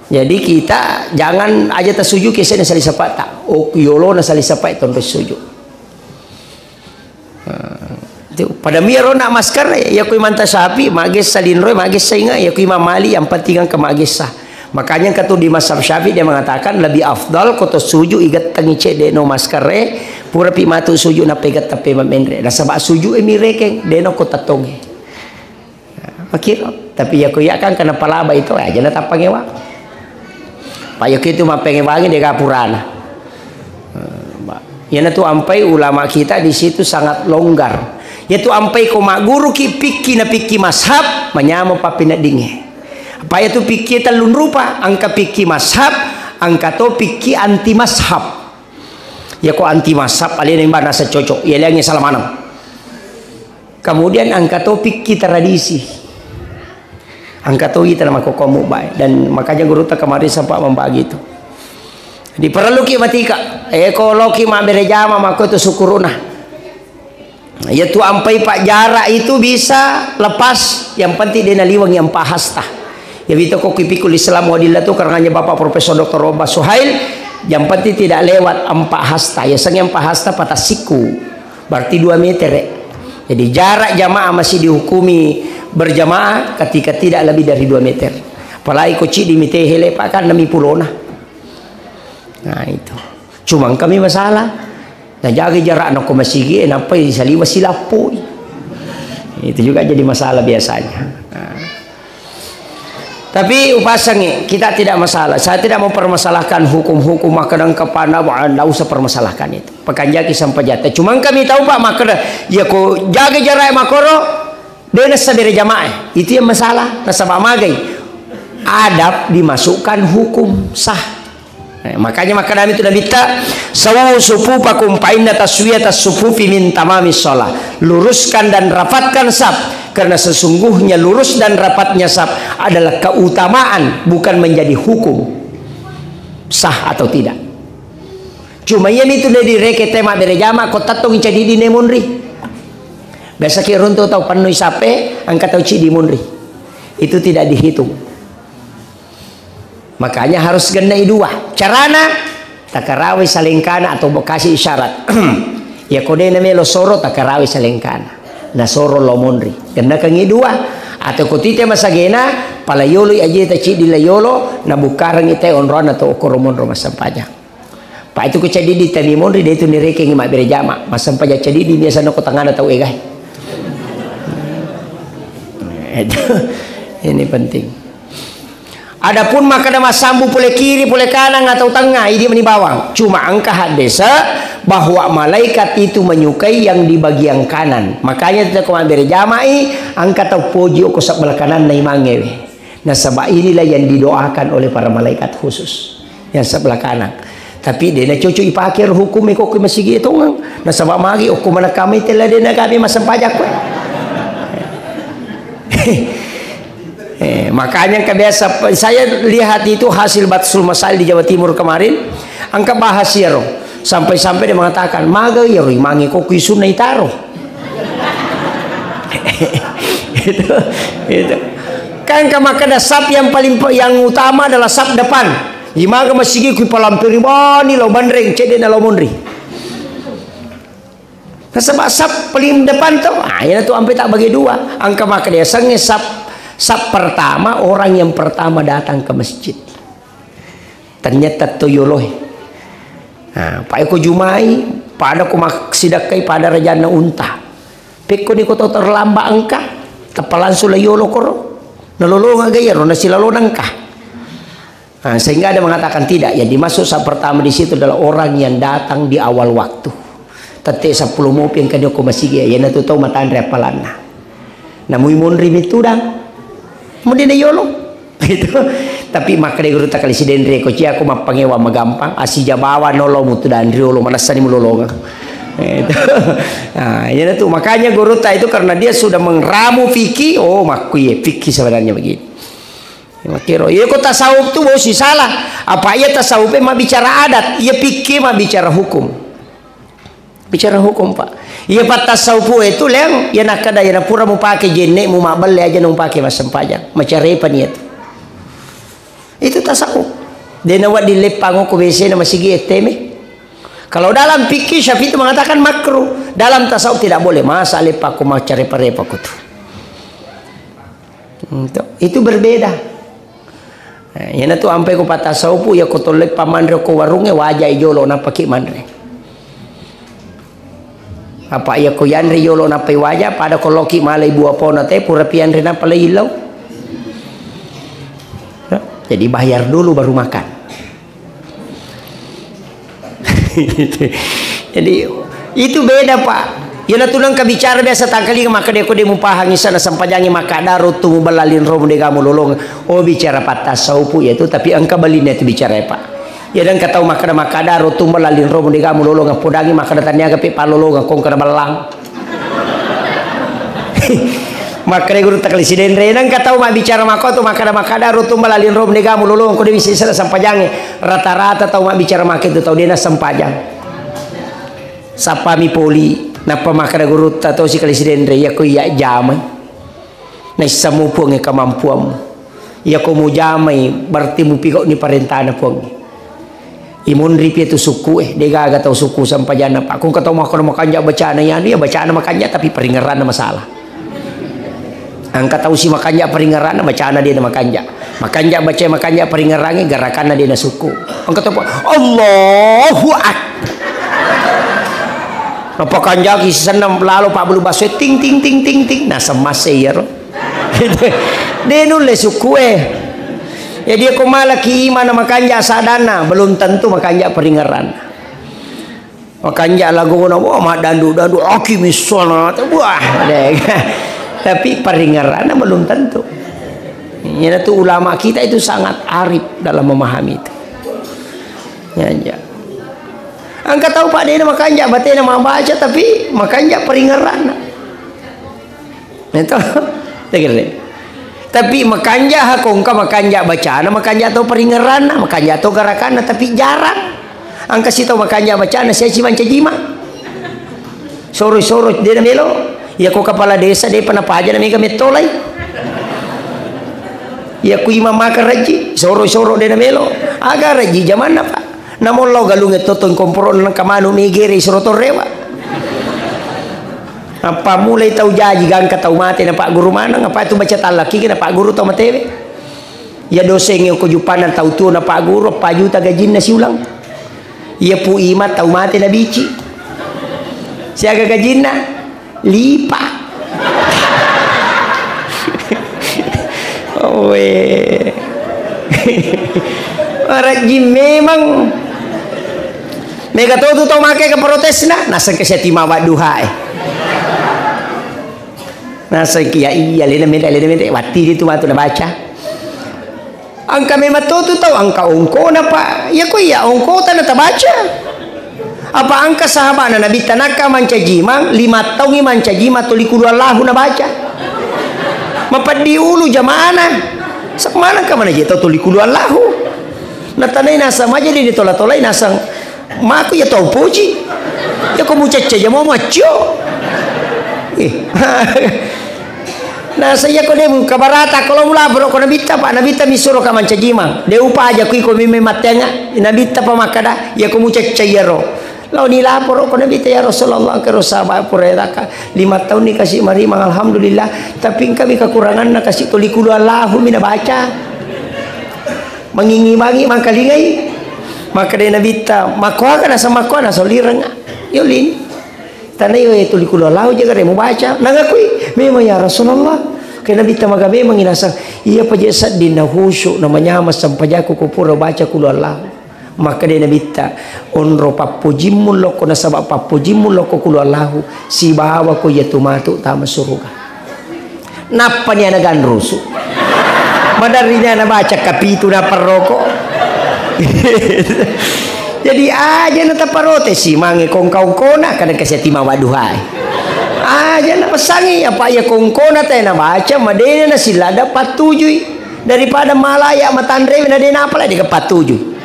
Jadi kita jangan aja tasuju ke sena sali sapata. Oh, yolona sali sapai tonro suju. Nah, itu. Pada miyaro na masker, ya, ya kui manta sapi, magessa linroi, magessa inga, ya kui mamali, yang penting engka magessa. Makanya engka tu di mazhab Syafi'i dia mengatakan lebih afdal ko to suju igettengi cedde no masker e, pura pi matu suju nappa igetteng pe menre. Nasaba suju e mirekeng, de no ko tettonge. Makiro, tapi ya ko iya kan kena palaba itu aja na tappangewa. Pak, ya kitu mappengewangi de ga purana. Eh, Pak. Iyana tu ampai ulama kita di situ sangat longgar. Ya tu ampai ko magguru ki pikki na pikki mazhab, manyameng pappineddingnge. Apa ya tu pikki tellung rupa, engka pikki mazhab, engka to pikki anti mazhab. Ya ko anti mazhab, alena imba nasa cocok, ya liangi salah maneng. Kemudian engka to pikki tradisi. Engka to ita na makkokkomu bae. Dan makanya gurutta kemarin sempat membagi itu. Diperelluki matika. Eh, ko loki mabbere jama makko itu syukuruna. Iya tu ampai pak jarak itu bisa lepas, yang penting de naliweng yang pahasta. Ya, wito ko kui pikul Islam wadilla tu karangannya Bapak Profesor Doktor Obba Suhail, yang penting tidak lewat empat hasta. Ya, seng empat hasta patah siku. Berarti dua meter, ya. Jadi, jarak jamaah masih dihukumi berjamaah ketika tidak lebih dari dua meter. Apalagi ko cidi mitehele, Pak, kan nami pulona. Nah, itu. Cuma kami masalah. Najaga jarakna ko masigi, eh, nappai saliwa silappoi. Itu juga jadi masalah biasanya. Nah. Tapi upasangi, kita tidak masalah. Saya tidak mempermasalahkan hukum-hukum, maka dan kepada, nggak usah permasalahkan itu. Pekanjaki sampajata. Cuma kami tahu, Pak, maka ya ko jaga jarak makoro, de' nassabere jamaah. Itu yang masalah. Nasaba magai. Adab dimasukkan hukum sah. Eh, makanya makkedami tu Nabitta, "Sawwu sufufakum fa inna taswiyatas sufufi min tamamis shalah." Luruskan dan rapatkan saf, karena sesungguhnya lurus dan rapatnya saf adalah keutamaan, bukan menjadi hukum sah atau tidak. Cuma iya mitu na direke te mabbere jama, ko tattongi cadidi ne monri. Biasa ki runtu tau pennui sape, engka tau cidi monri. Itu tidak dihitung. Makanya harus gennai dua. Carana, takarawai salengkana atau bekasi isyarat. Ya ko de na melo soro, takarawai salengkana. Na soro lo monri. Gennakengi dua. Atau ko tite masagena, pala yolo ajeta cidi la yolo, na bukkarengi te onroanna to okoro monro massempajang. Pa itu ko cadidi tami monri, de tu nirekengi mabbere jama. Massempajang cadidi biasa nako tangana tau egai. Itu, ini penting. Adapun makkeda massambu pole kiri, pole kanang atau tengah, idi meni bawang. Cuma engka haddese bahwa malaikat itu menyukai yang di bagian kanan. Makanya kita ko mabbere jamai, engka tau poji ko sebelah kananna imangewe. Nasaba inilah yang didoakan oleh para malaikat khusus yang sebelah kanan. Tapi de na cocok ipake ro hukum ko ke masigi tongang. Nasaba magi okko manakami tella de na kami massempajang ko. Eh, makanya engka biasa, saya lihat itu hasil Batsul Masail di Jawa Timur kemarin, engka bahas iyaro. Sampai-sampai dia mengatakan, "Maga iyaro imangi ko kui sunna itaro." Itu, itu. Kan engka makkeda saf yang paling pe-, yang utama adalah saf depan. Imaga masigi kui palampiri bani lao banreng, cedde na lao monri. Nasaba saf paling depan to, ah, iyanatu ampe tak bagi dua. Engka makkeda yasengnge saf, saf pertama orang yang pertama datang ke masjid. Ternyata to yoloe. Nah, pa eko jumai, pada ko maksidakkai pada rajanna unta. Pekko ni ko to terlambat engka, tappa langsung la yolo koro. Nalolonga ga iyaro nasilalona engka. Nah, sehingga ada mengatakan tidak. Yang dimaksud saf pertama di situ adalah orang yang datang di awal waktu. Tette seppulo mopi engka ni ko masigi, iyanatu tau matanre appalanna. Namui monri mitudang. Mudi na yolo. Itu. Tapi makkeda gurutta Kali Sidenre, ko cia ko mappangewa magampang, asija bawa nolo mutu dan riolo, manessani mulolonga. Itu. Nah, iyanatu makanya gurutta itu karena dia sudah mengramu fikih, oh, makkuye fikih sebenarnya begini. Makkiro, iya ko tasawuf tu bosi salah. Apa iya tasawuf e mabbicara adat, iya fikih mabbicara hukum. Bicara hukum, Pak. Iya, pattasawufu itu, Leng, iya nakkeda, iya napura mupake jenne, mu mabbelle aja na mupake massempajang. Macarepa niat. Itu tasawuf. Dena wedding leppang ko W C na masigi etteme. Kalau dalam fikih Syafi'i itu mengatakan makruh, dalam tasawuf tidak boleh. Masa leppang ko macarepa-repa ko tu. Hmm, to-, itu berbeda. Eh, iyanatu ampai ko pattasawufu, iya ko tolle pamanre ko warungnge, wajai jolo nappaki manre. Apa iya ko yanre jolo nappai waja, pada ko loki malai buah pona te, pura pianre nappa lai illau. Ya, jadi bayar dulu baru makan. Jadi, itu beda, Pak. Iyanatu nengka bicara biasa tangkalinga, makkeda ko de mupahangi sana sampajangi makkada ruttu mubella linromu de gamu lolong. Oh, bicara pattasawufu ya itu, tapi engka balinna itu bicara, Pak. Ya, dan engka tau makkada, makkada ruttu mubella linromu de gamu lolong, podangi makkada taniaga pe palolonga kongkana bellang. Makkeda gurutta Kali Sidenre, nengka tau mabbicara makko tu makkada-makkada ruttu mubella linromu de gamu lolong, ko de bisa isana sampajangnge. Rata-rata tau mabbicara makko tu tau de nassempajang. Sappami poli, nappa makkeda gurutta to si Kali Sidenre, iya ko iya jamai. Naissamu Puangnge kamampuammu. Iyako mujamai, berarti mupigau'ni parentana Puang. Imunri pi tu sukku e, degaga tau sukku sampajanna, Pak. Kung katau makkono makanja bacana, iya, iya bacana makanja, tapi paringeranna masalah. Engka tau si makanja paringeranna, bacana de na makanja. Makanja baca, makanja paringerangi, garakanna de na sukku. Engka tau, Pak, Allahu Ak-, Napakanjaki sisenna lalo pabbulu basso, ting, ting, ting, ting, ting. Naseng masse iyaro. De nulle sukku e. Jadi, ko malaki imana makanja sadanna, belum tentu makanja paringeranna. Makanja lagona, wah, maddandu-dandu, aki missona, wah, deh. Tapi paringeranna belum tentu. Ini tuh ulama kita itu sangat arif dalam memahami itu. Ya, ya. Engka tau, Pak, de na makanja batena mabaca, tapi makanja paringeranna. Itu. Tegere. Tapi makanja hako engka makanja bacana, makanja to paringeranna, makanja to garakanna, tapi jarang. Engka sitau makanja bacana, sia ci mancaji ma. Soro-soro de na melo. Iyako kepala desa depa napaja na mega mettolai. Iyako imam maka raji, soro-soro de na melo. Aga raji jamanna, Pak. Namo lao galungnge to tongkomporo nengka manu megere suro torrewa. Apa mulai tau jaji gangka tau mate na pagguru maneng, apa tu baca tallaki na pagguru tau matewe. Iya dosengnge ko jupanna tau tuo na pagguru, pa juta gajinna siulang. Iya pu ima tau mate na bici. Siaga gajinna? Lipa. Owe. Marajing memang. Mega to tu tau make ke protesna, naseng ke setima wadduha e. Naseng ke, ya iya, lena mede, lena mede, watti itu matu na baca. Engka memang to tu tau engka ongkona, Pak. Iya ko iya ongkota na tabaca. Apa engka sahabana Nabitta nakka mancajimang, lima taungi mancajimang toli kulu Allahu nabaca. Mapeddi ulu jamana. Semanang ka mana je tau toli kulu Allahu. Natanai nasang maja di tola-tolai nasang. Mako iya tau poji. Iya ko mucacca jamo maccio. Eh. Naseng iya ko de kabarata ko lo mulaporo ko Nabitta, Pak, Nabitta misuro ka mancajimang. De upaja ku iko mimmi mattenga. Nabitta pa makkada, iya ko mucacca iyaro. Lao ni laporo ko Nabitta, ya Rasulullah, kero sahabat pura raka lima taunni kasi marimang, alhamdulillah. Tapi engka mi kekuranganna kasi toli kulu Allahu mi nabaca. Mangingi-mangi mangkalingai. Makkeda Nabitta, "Makkuaga?" Naseng, "Makkuana solireng." Yolini. Tanai we tuli kulu Allahu jaga remu baca. Nangakui, "Memang ya Rasulullah." Ke Nabitta maga memang inasang, "Iya paje sedding na khusyuk na manyameng sempajakku ko pura baca kulu Allahu." Makkeda Nabitta, "Onro pappojimmu lokko nasaba pappojimmu lokko kulu Allahu, sibawa ko iya tu matu tama suruga." Nappani ana ganrusu. Maderrina ana baca kapitu na perroko. Jadi aja na taparotesi mange kongka-ongkona kada kasi tima waduhai. Aja na pesangi apa iya kongkona tena baca madena na silada patujui daripada malaya matanrewi na dena apala deka patujui.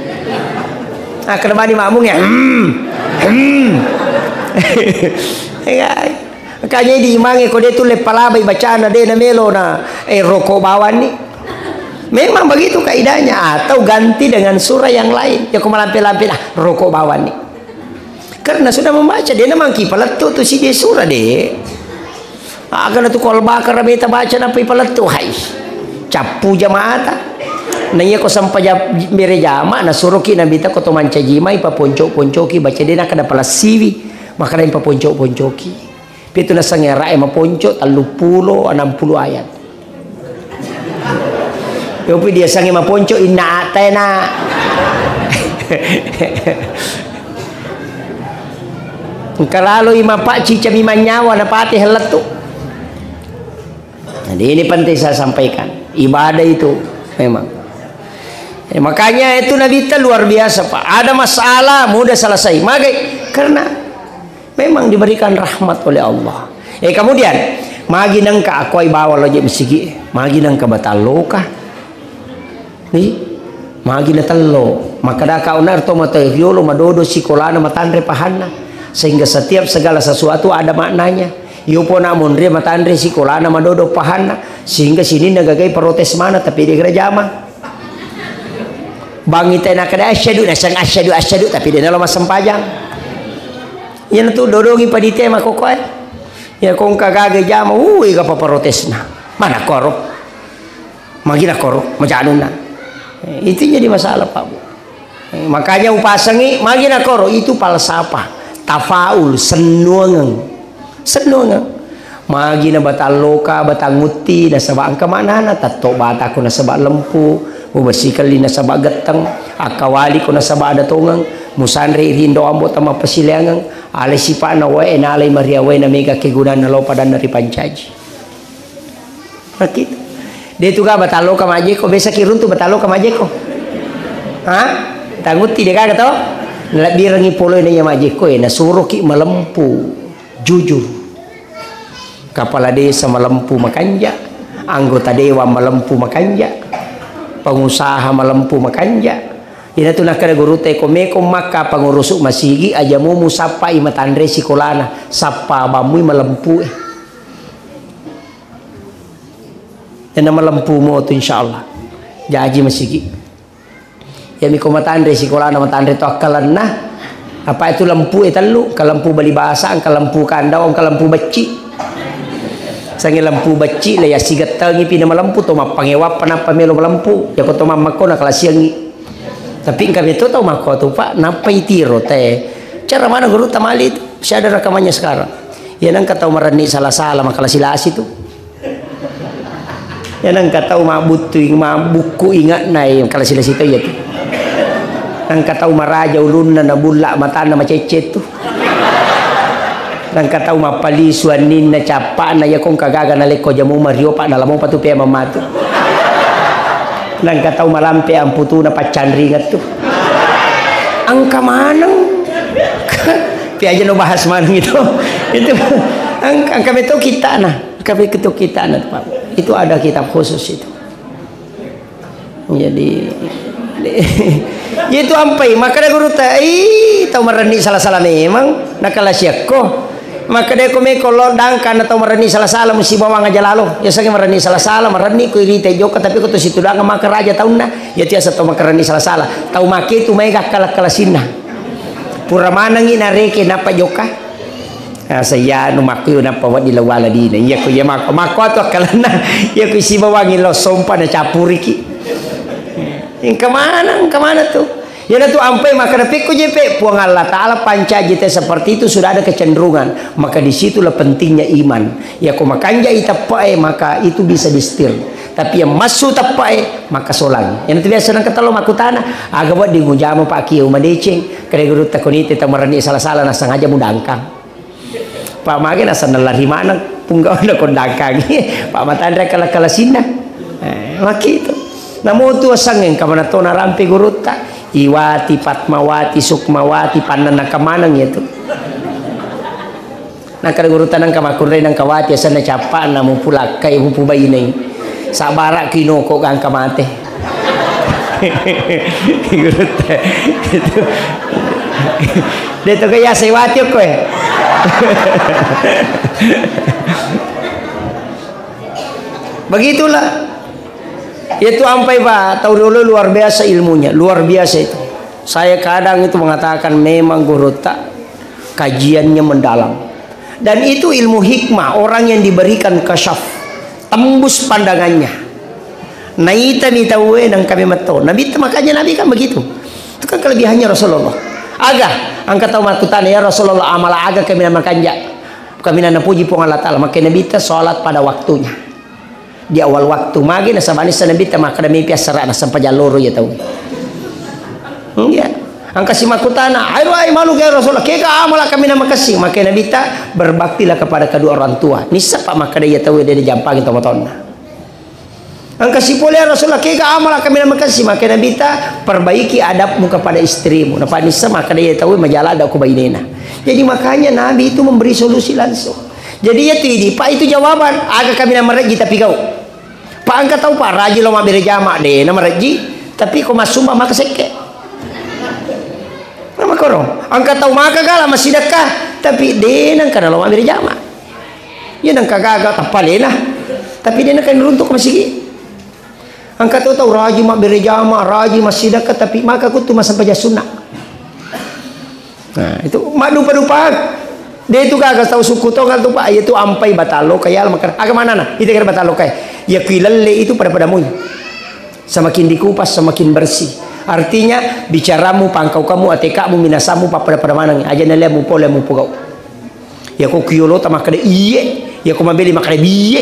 Ah, kada bani makmung ya. Hmm. Hmm. Enggak. Makanya di imangnge ko de tulle palabai bacana de na melo na, eh, rokok bawanni. Memang begitu kaidahnya, atau ganti dengan surah yang lain. Ya ko malampe-lampe nah, rokok bawanni. Karena sudah membaca, de na mangki palettu tu si de surah de. Aga na tu kol bakar beta baca na pai palettu hai. Cappu jamaata. Na iya ko sampaja mere jama na suroki Nabitta ko to mancaji mai paponco-poncoki baca de na kada palessiwi. Makana paponco-poncoki. Pitu nasengnge ra'e maponco, telluppulo, enam puluh ayat. Yopi dia sange maponco, inna atena. Engka laloi mapacci cami manyawa, napate hellettu. Jadi ini penting saya sampaikan. Ibadah itu memang. Eh, makanya itu Nabitta luar biasa, Pak. Ada masalah, mudah selesai. Magai, karena memang diberikan rahmat oleh Allah. Eh, kemudian, magi nengka akoi bawa loje masigi, magi nengka batalloka. Ni, magi na tello. Makkadaka onar to mata riolo madodo sikolana matanre pahanna. Sehingga setiap segala sesuatu ada maknanya. Iyo pona monri matanre sikolana madodo pahanna, sehingga sininna gagai protes mana, tapi de' gera jama. Bangi tena kada asyhadu, nasang asyhadu, asyhadu, tapi de' nalo massempajang. Iyana tu dodongi panitia makkokkoe. Ya kongka gaga jama, ui, gapa protesna. Mana koro? Magina koro, majanunna. Eh, itu jadi masalah, Pak Bu. Eh, makanya upasangi, magina koro, itu falsafah. Tafaul, sennuangeng. Sennuangeng. Magina batalloka, batangutti, nasaba engka maknana, tatto batako nasaba lempu, mubersihkan li nasaba getteng, akkawaliko nasaba ada tongeng, musanre rindo ambo tama pasileangeng, alai sipa'na wae, nalai maria wae, na mega kegunanna lao padanna ripancaji. Makkitu. De' tu ga batalloka majjekko, biasa ki runtu batalloka majjekko. Ha? Tangutti de' gaga to? Nalabbirengi poloe na iya majjekko e, nasuroki malempu, jujur. Kepala desa malempu makanja, anggota dewan malempu makanja, pengusaha malempu makanja. Ina tu nakkeda gurutta, ko meko makka pengurusu masigi, aja mumu sappai matanre sikolana, sappa bammui malempu e. Ena malempu mo tu, insyaallah. Jaji masigi. Iyami ko matanre sikolana, matanre to akkalenna. Apa itu lempu e tellu, engka lempu bali basa, engka lempu kandau, engka lempu becci. Sangi lempu becci, le yasigettengi pi na malempu, to mappangewa pa nappa melo malempu. Yako to mammakko na kalasiangi. Tapi engka meto tau makko tu, Pak, nappa itiro te. Cara mana guru tamali tu? Masih ada rekamannya sekarang. Ya nangka tau marenni sala-sala, makalasi-lasi tu. Ya nangka tau mabuttu, mabukku ingatna, eh, makalasi-lasi tu iya tu. Nangka tau maraja ulunna, nabulla matanna, macecce tu. Nangka tau mappalisu anninna, cappa'na, iya kongka gaga nalekko jamu mario, Pak, nalamo patu pea mamatu. Nangka tau malampe amputuna paccanringettu. Engka maneng. Piaja no bahas maneng itu. Itu engka, engka beto kitana. Engka beto kitana, Pak. Itu ada kitab khusus itu. Jadi, itu ampai, makkeda gurutta, "Ih, tau marenni sala-sala memang, nakalasiakko." Makkeda ko meko lo dangka na tau marenni sala-sala, musti bawang aja lalo. Yasengnge marenni sala-sala, marenni ko irita jokka, tapi ko to situdang maka raja taunna. Iya tiasa tau marenni sala-sala. Tau make tu maega kala-kalasinna. Pura manengi nareke nappa jokka. Asa iya anu makku nappa wedding lawala dina. Iya ko iya makku, makku atu akkalenna. Iya ko isi bawangi lo sompa na cappuriki. Engka mana, engka mana tu? Iyana tu ampai makkeda pekko jepe, Puang Allah Ta'ala pancaji te seperti itu sudah ada kecenderungan. Maka disitulah pentingnya iman. Iya ko makanjai teppe'e, maka itu bisa disetir. Tapi yang massu teppe'e, maka solang. Iyana tu biasa nangka tello makkutana, aga wedding ujama Pak Kiai madeceng, kere gurutta konite tamarenni sala-sala nasengaja mudangkang. Pak mage nasenna lari maneng, punggauna kondangkangi, Pak matanre kala-kalasinna. Eh, makkitu. Namo tu asengnge engka manatto narampe gurutta, Iwati, Fatmawati, Sukmawati, pannennaka maneng iya tu. Nakkeda gurutta nangka makkunrai nangka wati asenna cappa'na mupulakkai mupubainei. Sabbara' kinoko gangka mate. Gurutta. Itu. De' to kaya sewati okko e. Begitulah. Itu ampai, Pak, tau riolo luar biasa ilmunya, luar biasa itu. Saya kadang itu mengatakan memang gurutta kajiannya mendalam. Dan itu ilmu hikmah, orang yang diberikan kasyaf, tembus pandangannya. Naitami tauwe nangka memetto. Nabi itu, makanya Nabi kan begitu. Itu kan kelebihannya Rasulullah. Aga, engka tau makkutana, "Ya Rasulullah, amala aga kaminang makanja, kaminang napuji Puang Allah Ta'ala?" Maka Nabi itu salat pada waktunya. Di awal waktu magi nasaba nissa Nabitta makkeda mepi assara'na sempajang loro iya tau. Iya. Engka si makkutana, "Airo ai malu ke Rasulullah, kega amala kaminang makessing?" Maka Nabitta, "Berbaktilah kepada kedua orang tua." Nissa pa makkeda iya tau de' dijampangi tomatoanna. Engka si pole, "Ya Rasulullah, kega amala kaminang makessing?" Maka Nabitta, "Perbaiki adabmu kepada istrimu." Napa nissa makkeda iya tau majala adab ku bainena. Jadi makanya Nabi itu memberi solusi langsung. Jadi iya tu idi, Pak, itu jawaban. Aga kaminang marejji tapi gau. Pak, engka tau, Pak, rajin lo mabbere jama, de' na marejji, tapi ko massumba maka sekke. Na makkoro. Engka tau maka gala massidekka, tapi de' nengka nalo mabbere jama. Iya nengka gaga tappalena. Tapi de' nengka runtuk masigi. Engka to tau rajin mabbere jama, rajin massidekka, tapi maka kuttu massempajang sunna. Nah, itu maddupa-dupa. De' itu gaga tau sukku tongeng tu, Pak. Iya tu ampai batang loka, iya makkeda. Aga manana? Itu kira batang loka. Ya kui lelle itu pada-pada mui. Semakin dikupas, semakin bersih. Artinya, bicaramu, pangkaukamu, atekamu, minasamu, pappada-pada maneng. Aja nalemu pole mupogau. Ya ko kuyolo ta makkeda iye, ya ko mabeli makkeda biye.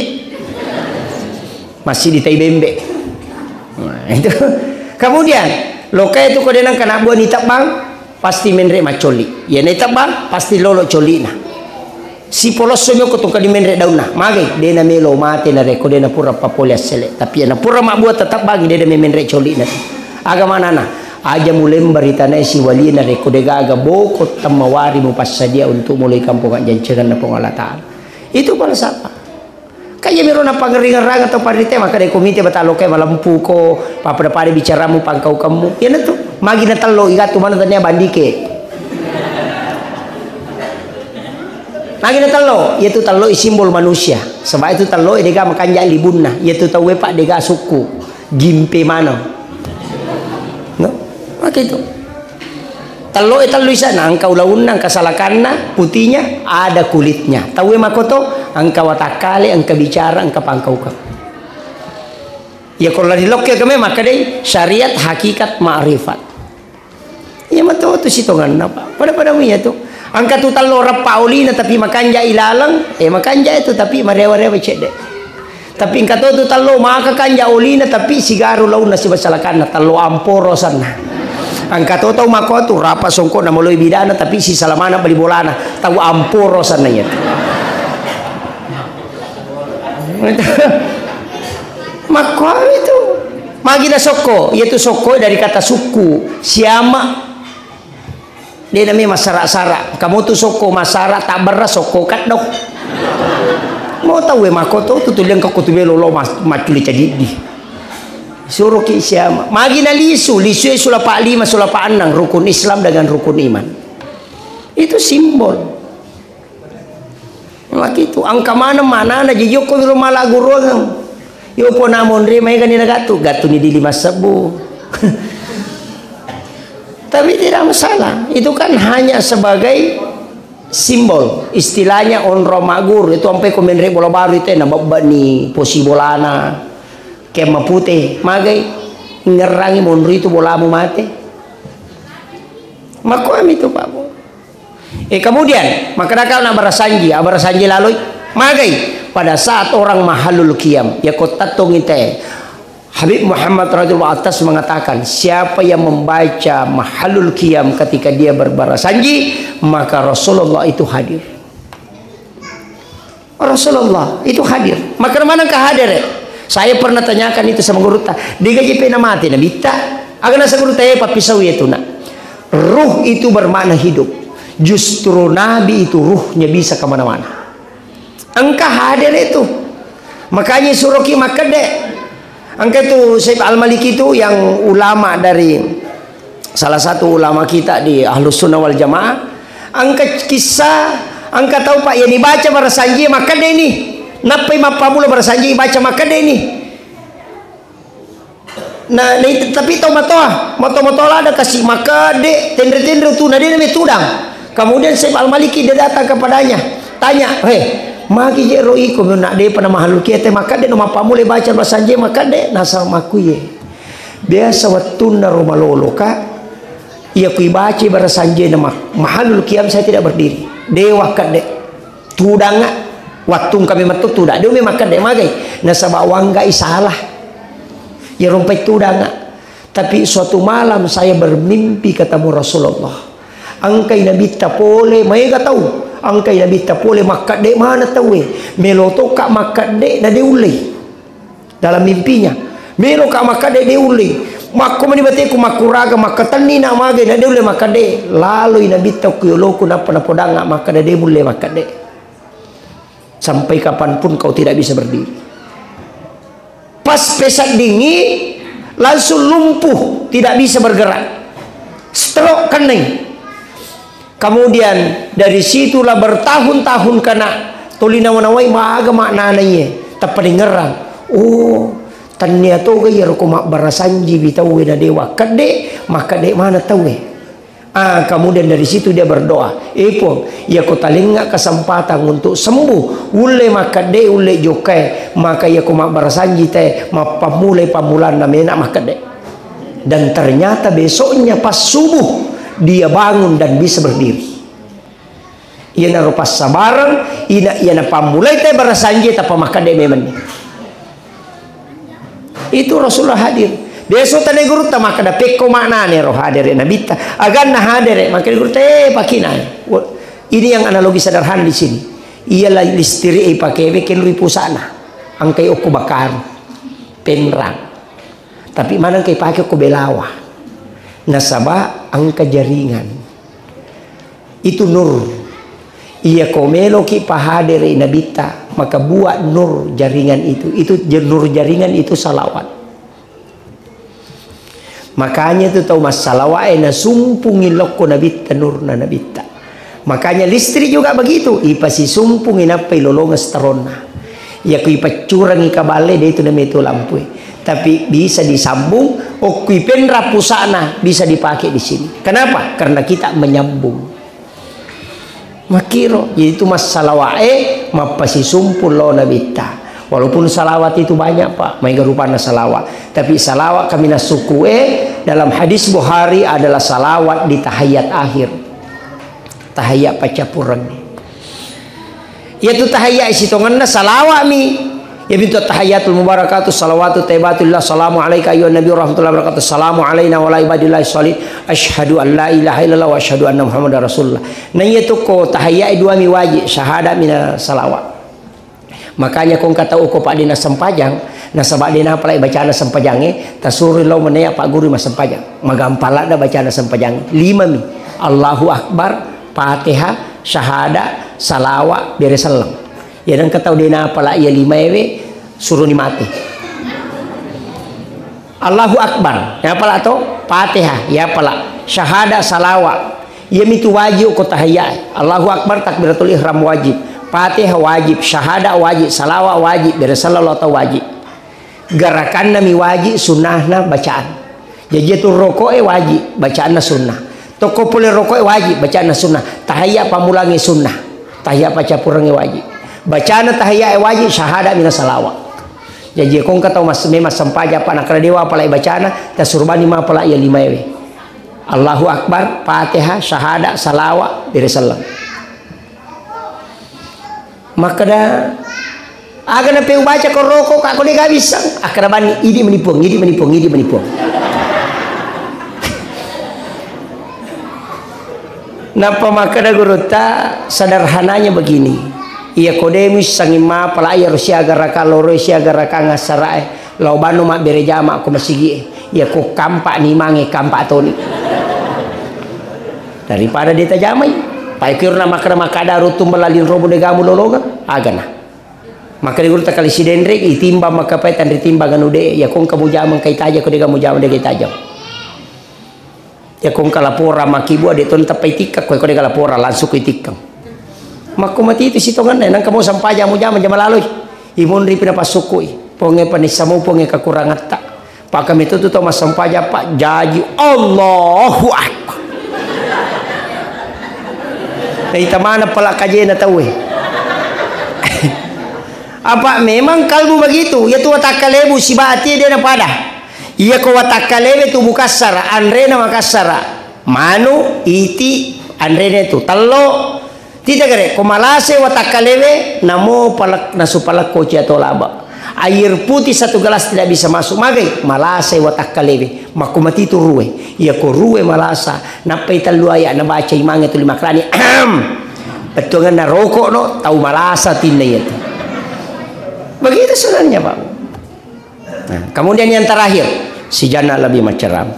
Masih ditai bembe. Nah, itu. Kemudian, loka itu ko denang kena buah ni tebbang, pasti menre macoli. Ya ni tebbang, pasti lolo colina. Sipolosso mi okko tungkani menre daunna. Magai, de' namelo mate narekko de' napura papole assele. Tapi iya napura mabbua tetap bangi de' name menre colina. Aga manana? Aja mulemba ri tanae siwali narekko de' gaga boko temmawari mupassadia untuk mulai kampung ajjancenganna Puang Allah Ta'ala. Itu falsafah. Kaya miro napangeringerang atau parite maka de' komite batang loka malempuko, pappada-pada bicaramu, pangkaukamu. Iyanatu. Magi natello igatu mana tania bandike. Magi na tello, iyatu tello i simbol manusia. Sebab itu tello i dega makanja libunna. Iyatu tauwe, Pak, dega sukku. Gimpe maneng. No? Maka itu. Tello e tellu isana, engka ulaunna, engka salakanna, putinya, ada kulitnya. Tauwe makoto, engka watakkale, engka bicara, engka pangkaukeng. Iya ko lari lokke keme makkedai syariat, hakikat, ma'rifat. Iya matotu sitongenna, Pak. Pada-pada mu iya tu. Engka tu tello reppa olina tapi makanja ilaleng, eh, makanja itu tapi marewa-rewa cedde. Tapi engka to tu tello maka kanja olina tapi sigaru launna sibasalakanna, tello amporo sanna. Engka to tau mako tu rapa songko na maloi bidana tapi sisalamana bali bolana, tau amporo sanna iya tu. Makkuami tu. Magi na sokko, iyatu sokko dari kata sukku, siama. De nami masara-sara. Kamu tu sokko masara, tabberra sokko kaddo. Mau tahu e mako tu, tu tuliang kau tu belo lo mas-, maculi cadiddi. Suruh ki siama. Magi na lisu, lisu e sulapa lima, sulapa enam, rukun Islam dengan rukun iman. Itu simbol. Makitu, engka maneng manana, jijokko wiro mala guruang. Yo pona monre maega ni na gatu, gatu ni di lima sebbu. Tapi tidak masalah. Itu kan hanya sebagai simbol. Istilahnya onro magur, itu ampe ko menre bola baru itu na babba ni posi bolana. Kemma pute, magai ngerangi monri tu bolamu mate. Makoami tu, Pak Bu. Eh, kemudian, makkeda kau na barasanji, ah, barasanji laloi. Magai, pada saat orang mahallul qiyam, ya ko tattongi te. Habib Muhammad radhiyallahu atas mengatakan, siapa yang membaca mahallul qiyam ketika dia berbarasanji, maka Rasulullah itu hadir. Rasulullah itu hadir. Maka mana ke hadir, eh? Saya pernah tanyakan itu sama gurutta. Digaji pena mati Nabitta. Aga nasa gurutta, eh, pappisau itu, nak. Ruh itu bermakna hidup. Justru Nabi itu ruhnya bisa kemana-mana. Engka hadir itu. Makanya suruh ki makkede. Engka itu Syekh Al-Maliki itu yang ulama dari salah satu ulama kita di Ahlus Sunnah wal Jamaah, engka kisah, engka tau, Pak, yang dibaca barasanji makkede ni. Nappai mappamula barasanji baca makkede ni. Nah, nah, tapi tau matoa, matoa-matoa lada kasi makkede, tenre-tenre tu, na de nami tudang. Kemudian Syekh Al-Maliki dia datang kepadanya, tanya, "Hei, magi je ro iko, nak de pernah mahallul qiyam te makkede, no mappamula baca barasanji makkede?" Nasa makkuye. Biasa wettunna ro maloloka, iya kui baca barasanjena ma-, mahallul qiyam saya tidak berdiri. Dewa kedde. Tudanga. Wattung kami metto tudang. Dia memang kedde magai. Nasaba wanggai salah. Ya rompai tudanga. Tapi suatu malam saya bermimpi ketemu Rasulullah. Engkai Nabitta pole, maega tau. Engkai Nabitta pole, makkadde mana tauwe. Melo toka makkadde, na de ullei. Dalam mimpinya, meloka makkadde de ullei. Makko mani bateku makkuraga, makkatenni na mage, na de ulle makkadde. Laloi Nabitta ku yoloku, nappa napodanga makkadde, de mulle makkadde. Sampai kapanpun kau tidak bisa berdiri. Pas pesaddingi, langsung lumpuh, tidak bisa bergerak. Stroke kenning. Kemudian dari situlah bertahun-tahun kena Tuli nawa-nawai maga maknana iye, tappadengngerang. Oh, tannia toga iyaro ko mabbarasanjiwi tauwe na dewa kedde, makkedde mana tauwe. Ah, kemudian dari situ dia berdoa, "Eh Puang, iya ko talengnga kesempatan untuk sembuh, ulle makkedde, ulle jokkae, maka iya ko mabbarasanji te, mappammulai pammulanna mena makkedde." Dan ternyata besoknya pas subuh, dia bangun dan bisa berdiri. Iyanaro passabareng, ina iyana pammulai te barasanji tappa makkedde memenni. Itu Rasulullah hadir. Biasa tane gurutta makkeda, "Pekko maknane ro hadere Nabitta? Aganna hadere?" Makkeda gurutta, "Eh, pakinae." Wa-, ini yang analogi sederhana di sini. Iya la-, listrik e ipakewe, kelui pusana. Angkai okko bakaru. Penrang. Tapi maneng kai pake okko belawa. Nasaba engka jaringan. Itu nur. Iya ko meloki pahadere Nabitta, maka buat nur jaringan itu. Itu je-, nur jaringan itu salawat. Makanya itu tau massalawae nasumpungi lokko Nabitta, nurna Nabitta. Makanya listrik juga begitu, ipasisumpungi nappa ilolongeng seteronna. Iya ku ipaccurangi kaballe, de itu nametu lampue. Tapi bisa disambung, okku ipenra pusana bisa dipakai di sini. Kenapa? Karena kita menyambung. Makkiro, jadi itu massalawae mappasisumpung lo Nabitta. Walaupun salawat itu banyak, Pak, maega rupanna salawat. Tapi salawat kaminang sukkue dalam hadis Bukhari adalah salawat di tahiyat akhir. Tahiyat paccappureng. Iyatu tahiyat sitongenna salawa'mi. Iyamintu attahiyatul mubarakatu salawatu thayyibatu lillah, salamu alaika ayyuhan nabiyyu warahmatullahi wabarakatuh, salamu alaina wa ala ibadillahi shalihin, asyhadu an la ilaha illallah wa asyhadu anna Muhammadar Rasulullah. Na iyatu ko tahiyat duami wajib, syahada mina salawat. Makanya ko engka tau ko pa'de nassempajang, nasaba de napalai bacana sempajangnge, tasuroi lao menea pagguru massempajang. Magampang ladda bacana sempajangnge. Limami. Allahu Akbar, Fatihah, syahada, salawa, bere selleng. Iya engka tau de napala iya limaewe, suroni mate. Allahu Akbar, yapala to? Fatihah, yapala. Syahada, salawa. Iyamitu wajib ko tahiyyae. Allahu Akbar, takbiratul ihram wajib. Fatihah wajib, syahada wajib, salawa wajib, bere selleng lao tau wajib. Garakanna mi wajib, sunnahna bacaan. Jaji tu roko'e wajib, bacaanna sunnah. Tokko pole roko'e wajib, bacaanna sunnah. Tahiyya pammulangnge sunnah. Tahiyya paccappurengnge wajib. Bacana tahiyyae wajib, syahada mina salawa. Jaji ko engka tau mas-, memang sempajang apa nakkeda dewa apalai bacana, tasurubani mapala iya limaewe. Allahu Akbar, Fatihah, syahada, salawa, bere selleng. Makkeda, "Aga napeu baca ko roko, ka ko de gaga wisseng?" Akkeda bani, "Idi meni Puang, idi meni Puang, idi meni Puang." Nappa makkeda gurutta, sederhananya begini. Iya ko de muissengngi mapala iya ro siaga raka loro siaga raka ngassarae. Lao banno mabbere jama ko masigi'e. Iya ko kampa ni mange kampa toni. Daripada de tajamai. Pai kiro na makkeda makkeda ruttung belaling robo de gamu lolonga. Agana. Makkeda gurutta kali sidenre, itimbang makkapai tanri timbang anu de, iya ko engka mujama engka itaja ko de gamu jama de itaja. Iya ko engka laporan makkibua de to tappa itikkang, ko de ga laporan langsung ko itikkang. Makko mati itu sitongenna, nangka mau sampaja mujama jama laloi. Imonri pina passukkui. Ponge panissa mau ponge kakurangatta. Paka metto tu tau massampaja, Pak, jaji Allahu Akbar. Naita maneng pala kajena tauwe. Apa memang kalbu begitu? Iya tu watakkalemu sibawa atie de napada. Iya ko watakkalewe tu mukassara, anrena makassara. Manu, iti, anrena tu. Tello, Tita gare, ko malasai watakkalewe, namo palak-, nasu palakko cia to laba. Air putih satu gelas tidak bisa masuk. Magai, malasai watakkalewe. Makko mati tu rue. Iya ko rue malasa, nappai tellu ayat nabaca imangnge tuli makrani. Ahem. Bettuanganna rokok no, tau malasa tinna iya tu. Begitu sebenarnya, Pak. Nah, kemudian yang terakhir, sijanna lebih maceram.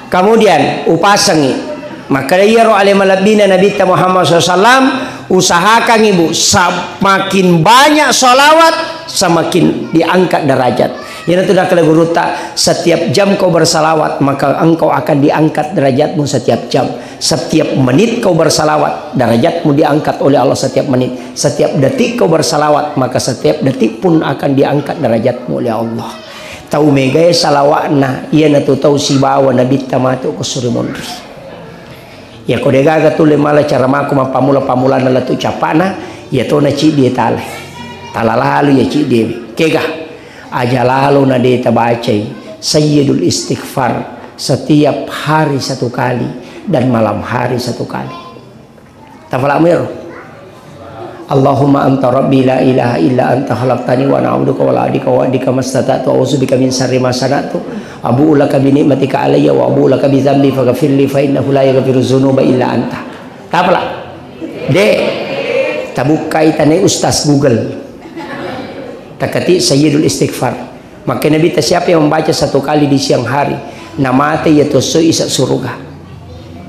Kemudian, upasengi. Maka iyaro ale malebbina Nabitta Muhammad sallallahu alaihi wasallam, usahakan ibu, semakin banyak salawat, semakin diangkat derajat. Iyanatu nakkeda gurutta, setiap jam kau bersalawat, maka engkau akan diangkat derajatmu setiap jam. Setiap menit kau bersalawat, derajatmu diangkat oleh Allah setiap menit. Setiap detik kau bersalawat, maka setiap detik pun akan diangkat derajatmu oleh Allah. Tau megae salawatna, iyanatu tau sibawa nabitta matu ko suri monri. Iyako degaga tulle mala caramaku mappammula-pammulana lettu cappana, iyatona ciddi tala. Tala lalu iya ciddi. Kega? Aja lalo na de tabacai Sayyidul Istighfar setiap hari satu kali dan malam hari satu kali. Tafalak mero. Allahumma anta rabbi la ilaha illa anta khalaqtani wa ana abduka wa la abdika wa adika mastata'tu a'udzubika min syarri ma sana'tu abu'u laka bi ni'matika alayya wa abu'u laka bi dzambi faghfirli fa innahu la yaghfiru dzunuba illa anta. Tapalak. De. Tabukkai tane ustaz Google. Takati Sayyidul Istighfar. Maka Nabi ta siapa yang membaca satu kali di siang hari, namate iya tosso isa suruga.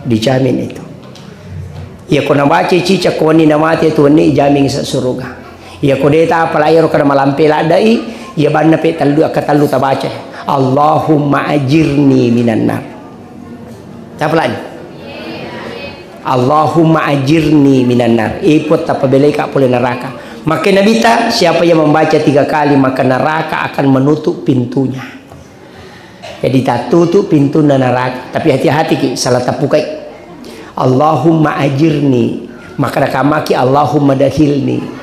Dijamin itu. Iyako nabaca cica ko wenni namate tu wenni ijamin isa suruga. Iyako de tapalak iyaro kada malampe laddai, iya banna pe tellu akka tellu tabaca. Allahumma ajirni minan nar. Tapalani. Allahumma ajirni minan nar. Ipo tapabelai ka pole neraka. Maka Nabi ta, siapa yang membaca tiga kali maka neraka akan menutup pintunya. Jadi tatutu pintunna naraka. Tapi hati-hati ki, salah tapukai. Allahumma ajirni. Maka nakamaki Allahumma dakhilni.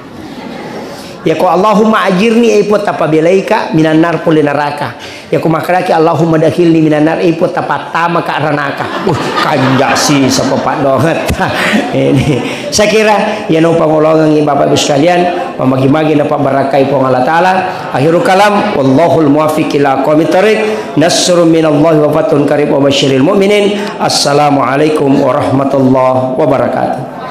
Yako Allahumma ajirni, eh, Puang, tapabelaika minan nar pole naraka. Yako makaraki Allahumma dakhilni minan nar, eh, Puang, tapattama ka ranaka. Uh, kanja si sapa padonget. Ini. Saya kira, ya, no pangolongan Bapak Ibu sekalian, mamagi-magi na pabarakai Puang Allah Ta'ala. Akhirul kalam, wallahul muwaffiq ila aqwamit thariq. Nasrun minallahi wa fathun qarib wa basyiril mu'minin. Assalamualaikum warahmatullahi wabarakatuh.